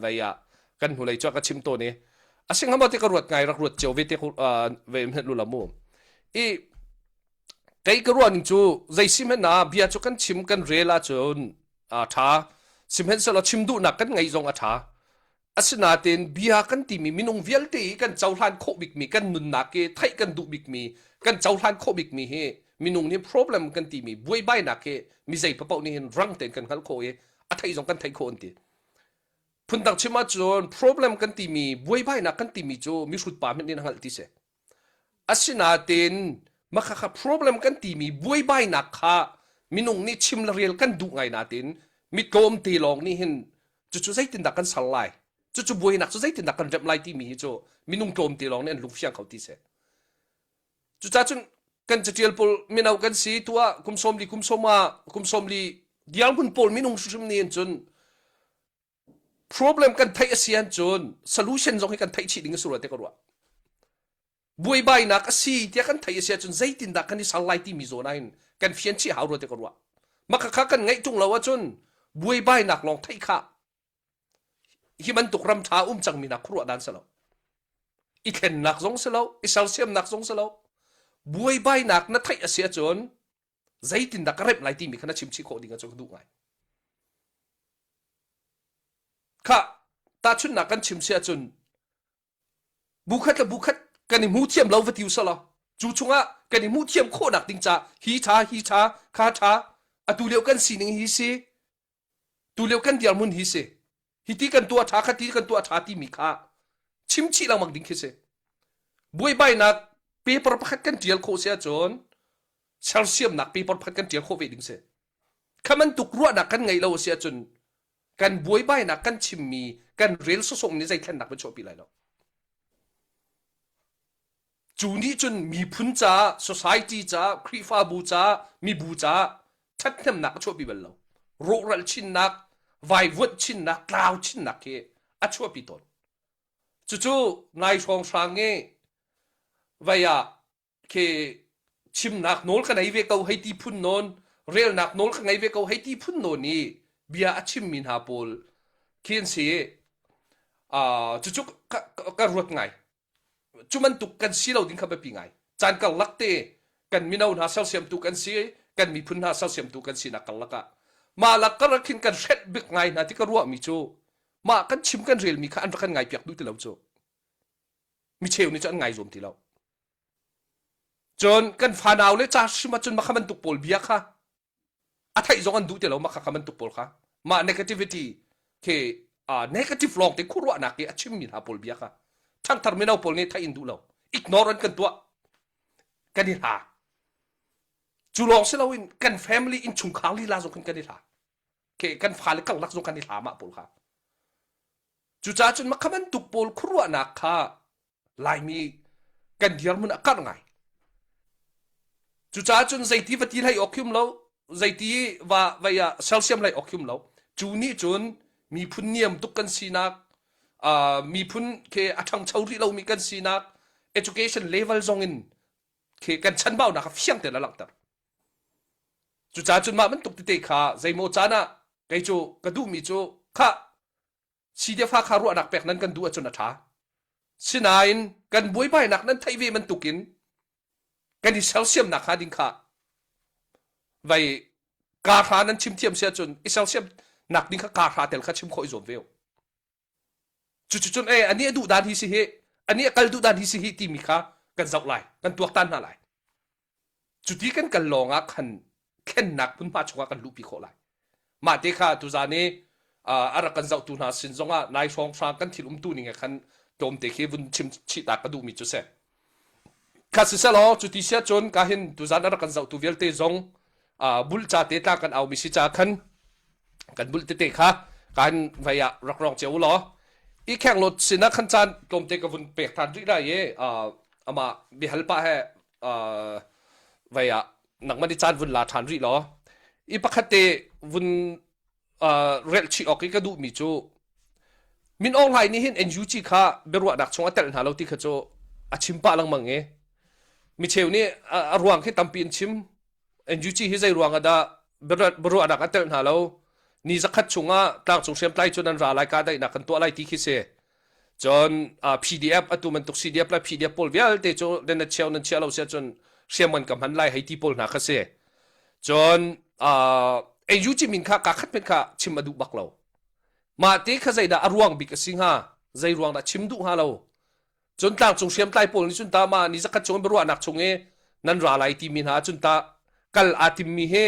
vei ah kan hnulei cu ka chim tawn i a sing hama ti ka ruat ngai rak ruat cio ve te ve hmet lu la mu i kei ka ruah ning cu zei sim hen na bia cu kan chim kan rel ahcun a tha sihmanhsehlaw chim duhnak kan ngei zong a tha asinain bia kan timi minung vialte i kan cohlan khawh bikmi kan nunnak i theih kan duh bikmi kan cohlan khawh bikmi hi minung nih problem kan timi buaibainak hi mi zei paoh nih hin rang tein kan hngalh khawh i a theih zong kan theih khawh an ti Phundang chim ahcun problem kan timi buaibainak kan timi cu mihrut pa hmanh nih na hngalh ti si. Asinain mah kha problem kan timi buaibainak kha minung nih chim le rel kan duh ngai nain mi tlawmte lawng nih hin cucu zeitindah kan ser lai cucu buainak cu zeitindah kan remh lai timi hi cu minung tlawmte lawng nih an lungfiang kho ti si. Cucaah cun kan catial pawl mino kan si tu ah kum 40 kum sawm ah kum 40 dirhmun pawl minung hrimhrim nih cun problem kan theih a si ahcun solution zong hi kan theih chih ding a si rua te ka ruah. Buaibainak a si tiah kan theih a si ahcun zeitindah kan i ser lai timi zawn ah hin kan fian chih hau rua te ka ruah. Mah khakha kan ngeih ṭung lo ahcun buaibainak lawng theih kha hi bantuk ram ṭha um cangmi hna khuaruah dan si lo. I thlennak zong si lo, i sersiamnak zong si lo. Buaibainak na theih a si ahcun zeitindah ka remh lai timi kha na chim chih khawh ding ahcun ka duh ngai. Khah, tahchunhnak kan chim si ahcun bu khat le bu khat kan i hmu thiam lo va ti usalaw cu chungah kan i hmuh thiam khawhnak ding ca hi ṭha hi ṭha kha ṭha atu lio kan sining hi si tulio kan dirhmun hi si hiti kan tuah ṭha khati kan tuah ṭha timi kha chim chih lengmang ding khi si buaibainak paper pakhat kan ṭial khawh si ahcun sersiamnak paper pakhat kan ṭial khawh ve ding si kha bantuk ruahnak kan ngeih lo a si ahcun kan buaibainak kan chimmi kan rel sawsawh nih zei thlennak va chuahpi lai lo Cu nih cun miphun caah, society caah, Khrihfabu caah, mibu caah ṭhathnemnak a chuahpi bal lo. Rawhral chinnak, vaivuanh chinnak, tlau chinnak khi a chuahpi tawn. Cucu nai hrawnghrang i vei ah khi chimnak nawl ka nei ve ko hei ti phun nawn, relnak nawl ka ngei ve ko hei ti phun nawn i bia a chimmi hna pawl khi an si. Uh, cucu ka, ka, ka ruat ngai. Cu bantuk kan si lo ding kha biapi ngai. Caan karlak te kan mino hna sersiamtu kan si, kan miphun hna sersiamtu kan sinak karlak ah mah lak karlak khin kan hrenh bik ngai hna ti ka ruahmi cu mah kan chim kan relmi kha an rak kan ngai piak duh ti lo cu. Mi cheu nih cu an ngai zuam ti lo. Cun kan fanau le ca hrim ahcun mah kha bantuk pawl bia kha a theih zong an duh ti lo mah kha bantuk pawl kha mah negativity khi uh, negative lawng te khuaruahnak i a chimmi hna pawl bia kha ṭhangthar mino pawl nih theih in duh lo ignore an kan tuah kan i hla cu lawng si loin kan family innchungkhar lila zong khin kan i hla ke kan fale karlak zong kan i hla mah pawl kha Cucaah cun mah kha bantuk pawl khuaruahnak kha Laimi kan dirhmun a karh ngai. Cucaah cun zeiti va ti hlei awk hium lo, zeiti va vei ah sersiam hlei awk hium lo. Cu nih cun miphun niam tuk kan sinak, uh, miphun khi a ṭhangcho rih lomi kan sinak, education level zong in khi kan chanbaunak kha fiang tein a langhter. Cucaah cun mah bantuk tete kha zeimaw caan ah kei cu ka duhmi cu khah CDF kha ruahnak pek nan kan duh ahcun a ṭha. Sinain kan buaibainak nan theih ve bantukin kan i sersiamnak hnga ding kha vai Ka hra nan chim thiam si ahcun i sersiam nak ding kha ka hra tel kha chim khawh i zuam ve u. Cuticun e ani a duh dan hi si hi ani a kal duh dan hi si hi timi kha kan zoh lai kan tuaktan hna lai. Cuti kan kal lawng ah khan thlennak hmunhma chungah kan luhpi khawh lai. Mah te kha tuzan i a rak kan zohtu hna sin zongah nai hrawnghrang kan thil umtu ning he khan tlawmte khi vun chim chih ta ka duhmi cu si. Kha siselaw cuti sia cun ka hin tuzan a rak kan zohtu vialte zong bulh ca te tla kan aumi si ca khan kan bulh tete kha kan vai ah rak rong cio law i khenglawt sinah khan caan tlawmte ka vun pek than rih lai i amah bihal pah he vai ah nangmah nih caan vun la ṭhan rih law i pakhat te vun relh chih awk i ka duhmi cu Min Aung Hlaing nih hin NUG kha biaruahnak chung a telh hna lo ti kha cu a chim pah lengmang i micheu nih a ruang khi tampi in chim NUG hi zei ruang ah dah biaruahnak a telh hna lo ni zakhat chungah tlangcung hriamtlai cu nan ra lai kahdaihnak kan tuah lai ti khi si Cun PDF atu bantuk CDF le PDF pawl vialte cu nan na cheu nan chia lo si ahcun hriamngan ka hman lai hei ti pawl hna kha si. Cun AUG min kha ka khat men kha chim a duh bak lo. Mah te kha zeidah a ruang bik a si hnga? Zei ruang dah chim duh hnga lo? Cun tlangcung hriamtlai pawl nih cun ta mah ni zakhat chung biaruahnak chung i nan ra lai timi hna cun ta kal aa timmi hi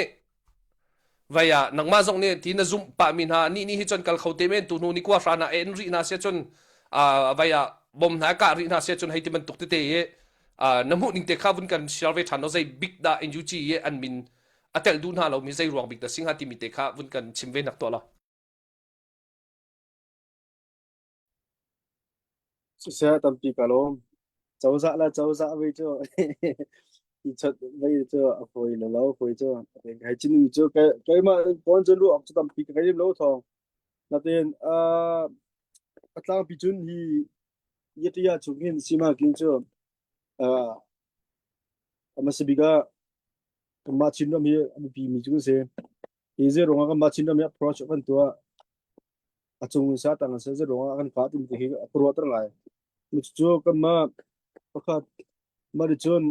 Vai ah nangmah zong nih ti na zumh pahmi hna nih nih hi cun kal kho te men tu hnu ni kua hran ah en rih hna sia cun vai ah bom hna kah rih hna sia cun hei ti bantuk tete i na hmuh ning te kha vun kan share ve ṭhan no zei bik dah NUG i an min a telh duh hna lomi zei ruang bik dah si hnga timi te kha vun kan chim ve nak tuah law. Siseh tampi ka lawm. Cozah le cozah vei cu i chawt vei cu a fawi lo lo fawi cu. Hei chin cu keimah kawn cun ruah awk cu tampi ka ngei lo thawng. Natin a tlangpi cun hi Yatia chung hin sima king cu a hmasa bik ah kanmah Chinram hi a biapi mi cu kan si. Hi zei ruangah kanmah Chinram hi approach kan tuah a cung in sa tang in zei ruangah kan kah timi hi a ka ruahter ngai. Cucu kanmah pakhat mah nih cun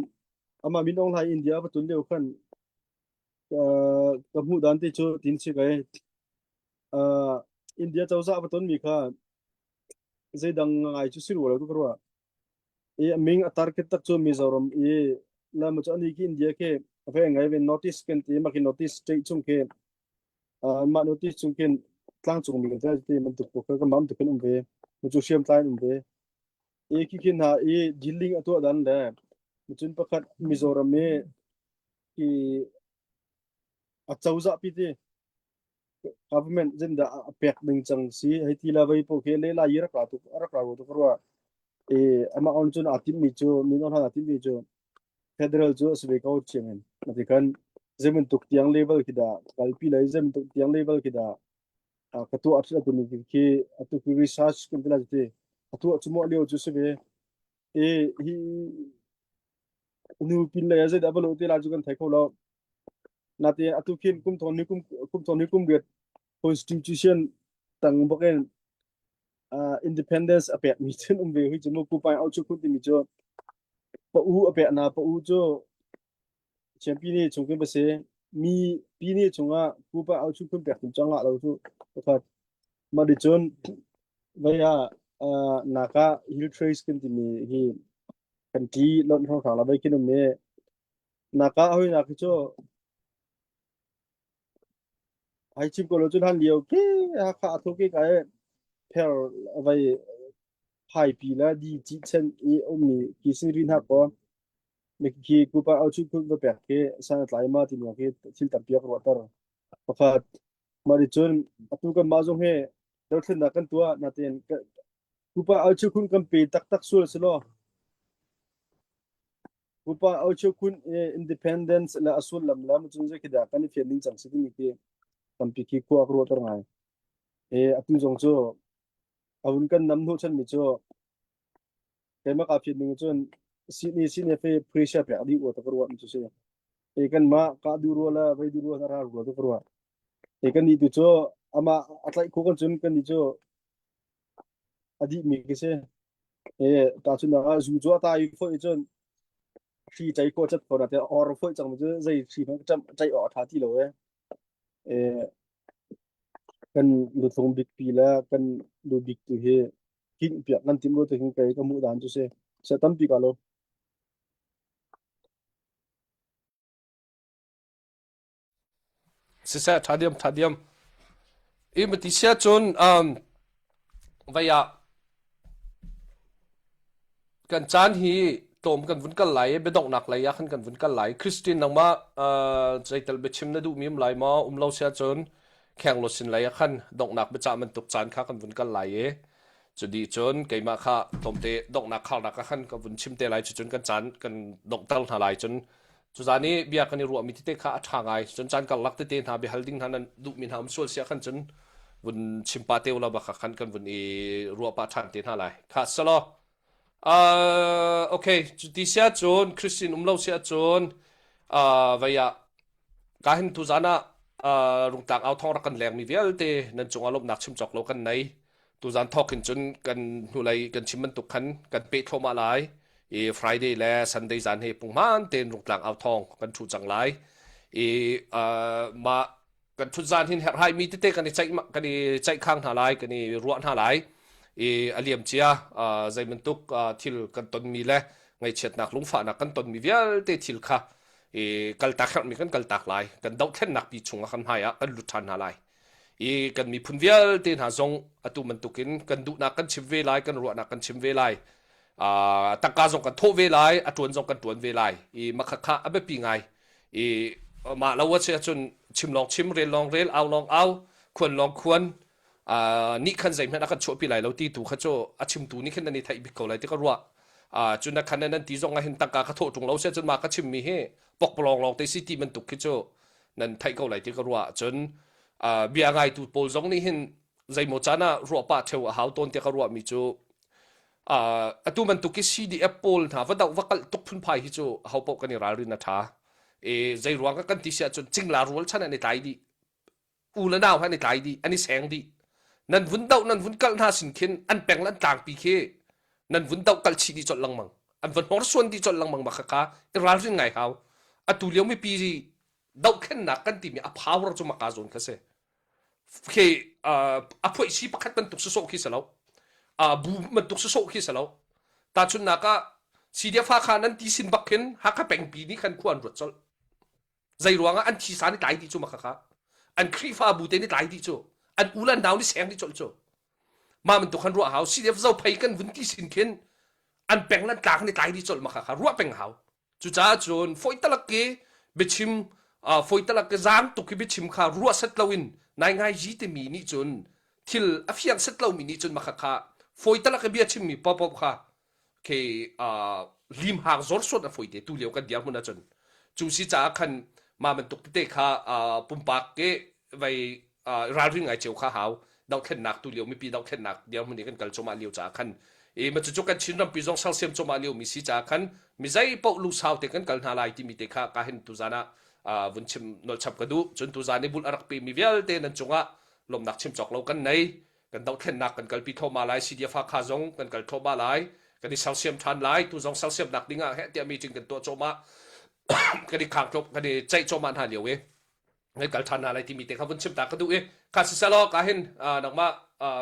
amah Min Aung Hlaing India va tun lio khan ka hmuh dan te cu tin si kai India cozah va tonmi kha zeidang ngai cu si rua lo tu ka ruah. I a ming a target tak cu Mizoram i lam cu ani ki India khi a ve ngai ve notice kan ti mah khi notice state chung khi mah notice chung khin tlangcung mi kan ti bantuk ko kan mam tuk kan um ve cu hriamtlai um ve i khi khin hna i dealing a tuah dan le cun pakhat Mizoram i i a cozah pi ti government zindah a pek ding cang si hei ti la vei po khi le la yi rak ra tuk rak ra tuk rua i amah on cun aa timmi cu min on han aa timmi cu federal cu a si ve ko chiang in mati khan zeibantuk tiang level khi dah kalpi lai zeibantuk tiang level khi dah ka tuah a tu ni khi atu khi research kan ti lai ti a tuah cu mo lio cu si ve i hi nu pin lei zeidah va lo te lai cu kan thei kho lo Natin atu khin kum thong ni kum kum thong ni kum riat constitution tang bakin uh, independence a pek mi cun um ve hui cu mu kupai au chu khun timi cu pa u a pek na pa u cu champion ni chung kin pase mi pi ni chungah kupa au chu khun pek tum changa lo chu pakhat ma di cun vaya uh, naka hill trace kan timi hi kan ti lon hong thang la vai kin um me Naka hoi nak hi cu hai chim ko lo cun han lio ke Hakha a thuk i kai pher vai phaipi le di ci chen i ummi ki sin ri hna ko khi kupa au chu khun va pek khi san tlai ma ti khi thil tampi a ruahter pakhat mah ri cun atu kan mah zong hi dothlennak kan tuah natin kupa au chu khun kan pe taktak sul si law Pupa Auchukun i independence le a sullam le cun zei khi dah kan i fian ding cang si timi khi tampi khi khua ka ruahter ngai. E atu zong cu a hun kan nam hnu chanmi cu keimah kaa fian ning cun sihni sihni fe pressure pek dih u ta ka ruah mi cu si. E kanmah ka duh rua le vei duh rua ra rua tu ka ruah. E kan nih tu cu amah a tlaih khu kan cun kan nih cu a dih mi khi si. E tahchunhnak ah zu cu a tai foi cun hri chai ko chat ko na te or foi chang cu zei hri hmanh cham chai awk a tha ti lo e. Eh, kan luthlung bikpi le kan lu bik tu hi king piak kan tim lo te hin kei ka hmuh dan cu si. Se tampi ka lo. Siseh ṭha diam ṭha diam. I mati sia cun um, vei ah kan caan hi tlawm kan vun kal lai i biadonghnak lei ah khan kan vun kal lai. Christine nangmah uh, zeital biachim na duhmi um lai maw? Um lo sia cun khenglo sin lei ah khan donghnak biacah bantuk caan kha kan vun kal lai i cu dih cun keimah kha tlawmte donghnak kharnak ah khan ka vun chim te lai cucun kan caan kan donghter hna lai cun Cuzan i bia kan i ruahmi tete kha a ṭha ngai. Cun caan karlak tete hna biahal ding hna nan duhmi hna um sual sia khan cun vun chim pah te ulaw bak khan kan vun i ruah pah ṭhan te hna lai. Kha selaw. Uh, okay, cu ti sia cun Christian um lo sia cun uh, vei ah ka hin tuzan ah uh, rungtlak au thong rak kan lengmi vialte nan cungah lawmhnak chim cawk lo kan nei. Tuzan thawk hin cun kan hnulei kan chim bantuk khan kan peh thluahmah lai i Friday le Sunday zan hi punghman tein rungtlang au thawng kan ṭhu cang lai i uh, mah kan ṭhut zan hin herhhai mi tete kan i ceih kan i ceih khang hna lai kan i ruah hna lai i a liam cia uh, zei bantuk uh, thil kan tonmi le ngaihchiatnak lungfahnak kan tonmi vialte thil kha i kaltak herhmi kan kaltak lai kan dohthlennak pi chungah kan hmai ah kan lut ṭhan hna lai i kan miphun vialte hna zong atu bantukin kan duhnak kan chim ve lai kan ruahnak kan chim ve lai uh, tangka zong kan thawh ve lai a tuan zong kan tuan ve lai i makha kha a biapi ngai i mah lo a si ahcun chim lawng chim rel lawng rel au lawng au khuan lawng khuan uh, nih khan zeihmanh a kan chuahpi lai lo ti tu kha cu a chimtu nih khin nan i theih bik ko lai ti ka ruah uh, cun na khan nan ti zong ah hin tangka ka thawh ṭung lo si ahcun mah ka chimmi hi pokpalawng lawng te si ti bantuk khi cu nan theih ko lai ti ka ruah ahcun uh, bia ngaitu pawl zong nih hin zeimaw caan ah ruah pah theu a hau tawn tiah ka ruahmi cu uh, atu bantuk i CDF pawl hna va doh va kalh tuk phunphai hi cu ho paoh kan i ralrin a ṭha e zei ruang kan ti si ahcun cingla rual chan an i tlai dih u le nau han i tlai dih an i seng dih nan vun doh nan vun kalh hna sin khin an peng le an tlangpi khi nan vun doh kalh chih dih colh lengmang an van hnorsuan dih colh lengmang ma khakha i ralrin ngai hau atu lio mipi dohthlennak kan timi a power cu maka zawn kha si khi a phuaisi pakhat bantuk sawsawh khi si lo bu bantuk sawsawh khi si lo tahchunhnak ah CDF Hakha nan ti sin bak khin Hakha pengpi nih khan khua an ruat colh zei ruangah an thisa nih tlai dih cu maka kha an Khrihfabu te nih tlai dih cu an u le an nau nih seng dih colh cu mah bantuk khan ruah hau CDF Zophei kan vun ti sin khin an peng le an tlak nih tlai dih colh maka kha ruah peng hau Cucaah cun fawi talak i biachim fawi talak i zaang tuk i biachim kha ruah set loin nai ngai ji timi nih cun thil a fiang set lomi nih cun makha kha fawi talak i bia chimmi paohpaoh kha khi limhang zawrsuat a fawi te tu lio kan dirhmun ahcun cu si caah khan mah bantuk tete kha pumpak ke vei ralring ngai cio kha hau dohthlennak tu lio mipi dohthlennak dirhmun i kan kal cuahmah lio caah khan i ma cucu kan Chin rampi zong sersiam cuahmah lio mi si caah khan mi zei paoh lungsau te kan kal hna lai timi te kha ka hin tuzan ah vun chim nolchap ka duh cun tuzan i bul a rak pe mi vialte nan cungah lawmnak chim cawk lo kan nei kan dohthlennak kan kalpi thluahmah lai CDF Hakha zong kan kal thluahmah lai kan i sersiam ṭhan lai tu zong sersiamnak ding ah heh tiah meeting kan tuah cuahmah kan i khang kan i ceih cuahmah hna lio i ngai kal ṭhan hna lai timi te kha vun chim ta ka duh i kha siselaw ka hin nangmah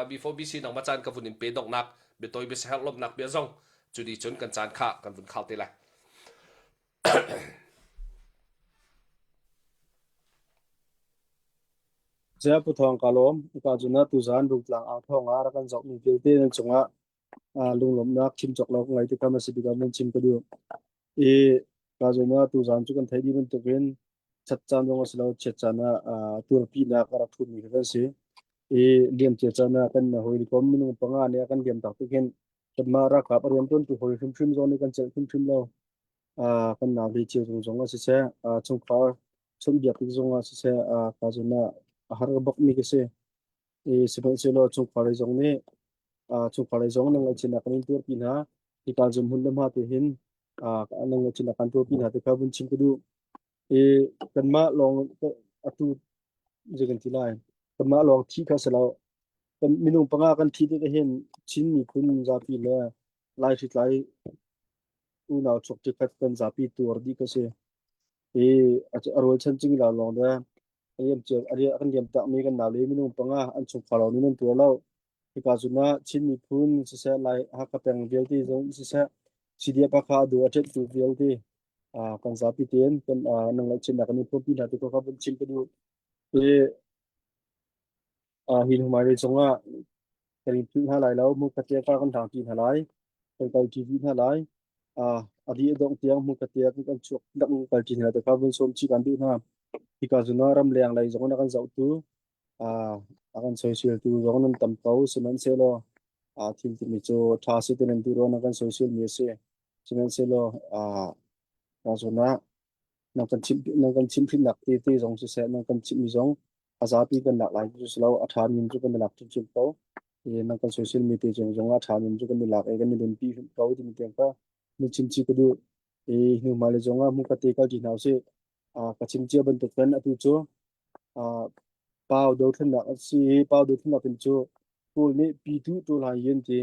before BC nangmah caan ka vun in pe donghnak biatawi biasaherh lawmhnak bia zong cu di cun kan caan kha kan vun khau te lai. Zia Pu Thawng ka lawm. Upa cun tuzaan Rungtlang au thawng ah rak kan zohmi vialte nan cungah lunglawmhnak chim cawk lo ka ngai tikam a si tikah nan chim ka duh. I ka zum ah tuzaan cu kan theih dih bantukin ṭhat caan zong a si lo, chiat caan ah tuarpinak a rak ṭhutmi kha kan si. I liamcia caan ah kan hawikom minung panga nih a kan liam tak tik hin kanmah ralkap a rianṭuantu hawi hrimhrim zong nih kan celh hrimhrim lo. Kan nau hlei cio zung zong ah siseh, chungkhar chawnhbiak tik zong ah siseh, ka zawn ah a har bakmi ka si. I sihmanhsehlaw chungkhar lei zong nih chungkhar lei zong nan ngaihchiatnak kan in tuarpi hna. Hika zum hmun le hma te hin nan ngaihchiatnak kan tuarpi hna ti kha vun chim ka duh. I kanmah lawng atu zei kan ti lai kanmah lawng thi kha si lo kan minung panga kan thi tik ahhin Chin miphun zapi le Lai hritlai unau chuak tikhat kan zapi tuar dih ka si. I a rualchan cingla lawng le. A liam cia a kan liam takmi kan naule minung panga an chungkhar lawng nih nan tuar lo. Hika zun ah Chin miphun siseh Lai Hakha peng vialte zong siseh CDF Hakha a duh a ṭettu vialte kan zapi tein kan nan ngaihchiatnak kan in phurpi hna ti kha vun chim ka duh. Hi hi hmailei zongah kan in philh hna lai lo, hmunkhat te kan hlangṭi hna lai, kan kalṭi dih hna lai. A dih a dongh tiang hmunkhat te kan chuak dang kalṭi hna lai ti kha vun sawm chih kan duh hna. Hika zun ah ramleng lei zong in a kan zohtu, a kan soiseltu zong nan tam ko. Sihmanhsehlaw thil timi cu ṭha si ti nan duh ruang nan kan soiselmi a si. Sihmanhsehlaw ka zawn ah nan kan chimh nan kan chimhhrinnak tete zong siseh, nan kan chimhmi zong a zapi kan lak lai cu si lo, a ṭha mi cu kan i lak hrimhrim ko. Nan kan soisel mi te zong zong a ṭha mi cu kan i lak i kan i nunpi hrim ko timi tiang kha nan chim chih ka duh. I hnu hmailei zong ah hmunkhat te kal ṭi hna usih. Ka chim cia bantuk khan atu cu Pau dothlennak a si i Pau dothlennak timi cu Kawl nih Pitu ṭul hai yi an ti.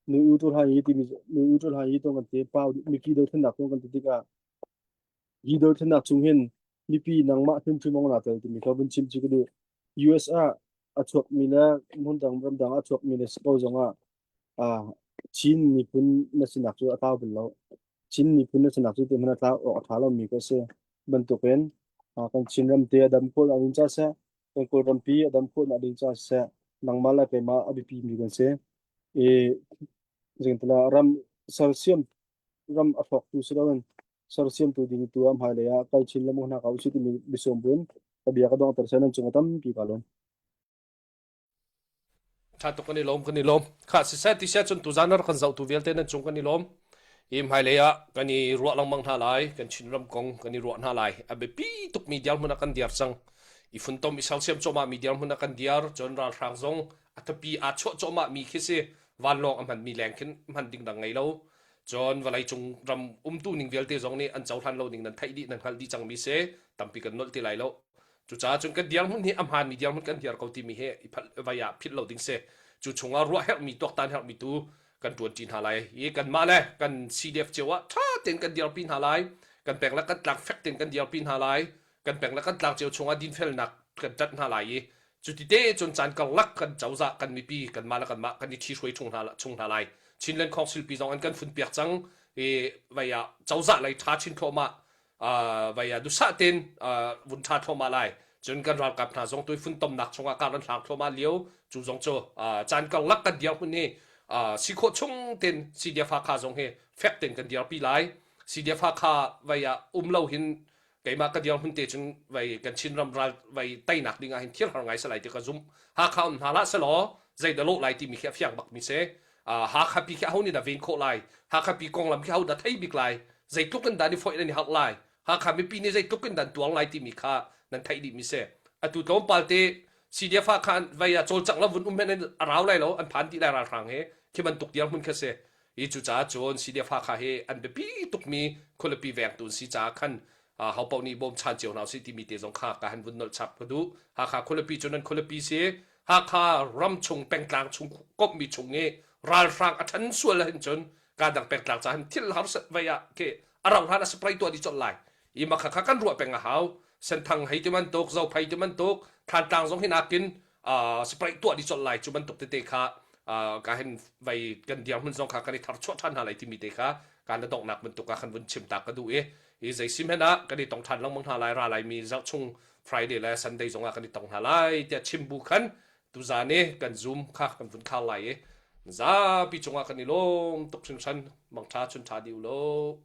Nu u ṭul hai yi timi nu u ṭul hai yi tong kan ti. Pau mipi dothlennak tong kan ti tikah hi dothlennak chung hin mipi nangmah hrimhrim ong naa tel timi kha vun chim cu ka duh. US ah a chuakmi le hmundang ramdang ah a chuakmi le si ko zongah Chin miphun na sinak cu a tlau bal lo. Chin miphun na sinak cu ti hmanh a tlau awk a ṭha lomi ka si. Bantukin kan Chinram te a dam khawh ding ca seh, kan Kawlrampi a dam khawh ding ca seh, nangmah le keimah a biapi mi kan si. I zeitilah ram sersiam ram a hrawktu si loin sersiamtu ding tu ah hmailei ah kal chin lengmang hna ko usih timi biasawm buin ka bia ka donghter seh nan cung a tampi ka lawm. Ṭha tuk kan i lawm kan i lawm. Khah siseh ti seh cun tuzaan rak kan zohtu vialte nan cung kan i lawm. Hi hmailei ah kan i ruah lengmang hna lai, kan Chinram kong kan i ruah hna lai. A biapi tukmi dirhmun ah kan diar cang. I funtom i sersiam cuahmah mi dirhmun ah kan diar. Cun ralhrang zong a thapi aa chuah cuahmah mi khi si. Vanlawng a hmanmi leng khin hman ding dang ngei lo. Cun vawleicung ram umtu ning vialte zong nih an cohlan lo ning nan theih dih nan hngalh dih cangmi si. Tampi kan nolh ti lai lo. Cucaah cun kan dirhmun hi a hmaanmi dirhmun kan diar ko timi hi i vai ah philh lo ding si. Cu chungah ruah herhmi tuaktan herhmi tu kan ṭuanṭi hna lai i kanmah le kan CDF cio ah ṭha tein kan dirpi hna lai. Kan peng le kan tlang fek tein kan dirpi hna lai. Kan peng le kan tlang cio chungah dinfelnak kan ṭanh hna lai i cuti te cun caan karlak kan cozah kan mipi kanmah le kanmah kan i ṭhihruai chung hna chung hna lai. Chinland Council pi zong an kan funpiak cang i vai ah cozah lei ṭha chin thluahmah vai ah duhsah tein vun ṭha thluahmah lai cun kan ralkap hna zong tui funtomnak chungah kar an hlang thluahmah lio cu zong cu caan karlak kan dirhmun hi si khawh chung tein CDF Hakha zong hi fek tein kan dirpi lai CDF Hakha vai ah um lo hin keimah ka dirhmun te cun vai kan Chinram ral vai teinak ding ah hin thil har ngai salai ti ka zumh Hakha um hna hlah selaw zei dah lawh lai timi khi a fiang bak mi si Hakha pi khi aho nih dah ven khawh lai Hakha pi konglam khi aho dah thei bik lai zeitluk in dah ni foih nan i harh lai Hakha mipi nih zeitluk in dah tuang lai timi kha nan theih dih mi si atu tlawmpal te CDF ah khan vei ah cawlcangh lo vun um hen a rau lai lo an phan dih lai ralhrang he khi bantuk dirhmun kha si hi cucaah cun CDF Hakha hi an biapi tukmi khualipi vengtu an si caah khan ho paoh nih bawmchan cio hna usih timi te zong kha ka han vun nolh chap ka duh. Hakha khualipi cu nan khualipi si. Hakha ram chung pengtlang chung komhmi chung i ralhrang a ṭhan sual ahhin cun ka dang pengtlang ca hin thil har vei ah khi a rau hlan a spray tuah dih colh lai. I makha kha kan ruah peng a hau. Senthang hei ti bantuk, Zophei ti bantuk, Thlantlang zong hi nakin spray tuah dih colh lai cu bantuk tete kha ka hin vei kan dirhmun zong kha kan i thar chuah ṭhan hna lai timi te kha kan na donghnak bantuk ah khan vun chim ta ka duh i i zei sim hen ah kan i tong ṭhan lengmang hna lai ra lai mi zarh chung Friday le Sunday zong ah kan i tong hna lai tiah chim bu khan tuzan i kan zoom kha kan vun khar lai i zapi cungah kan i lawm tuk hringhran mangṭha chun ṭha dih u law.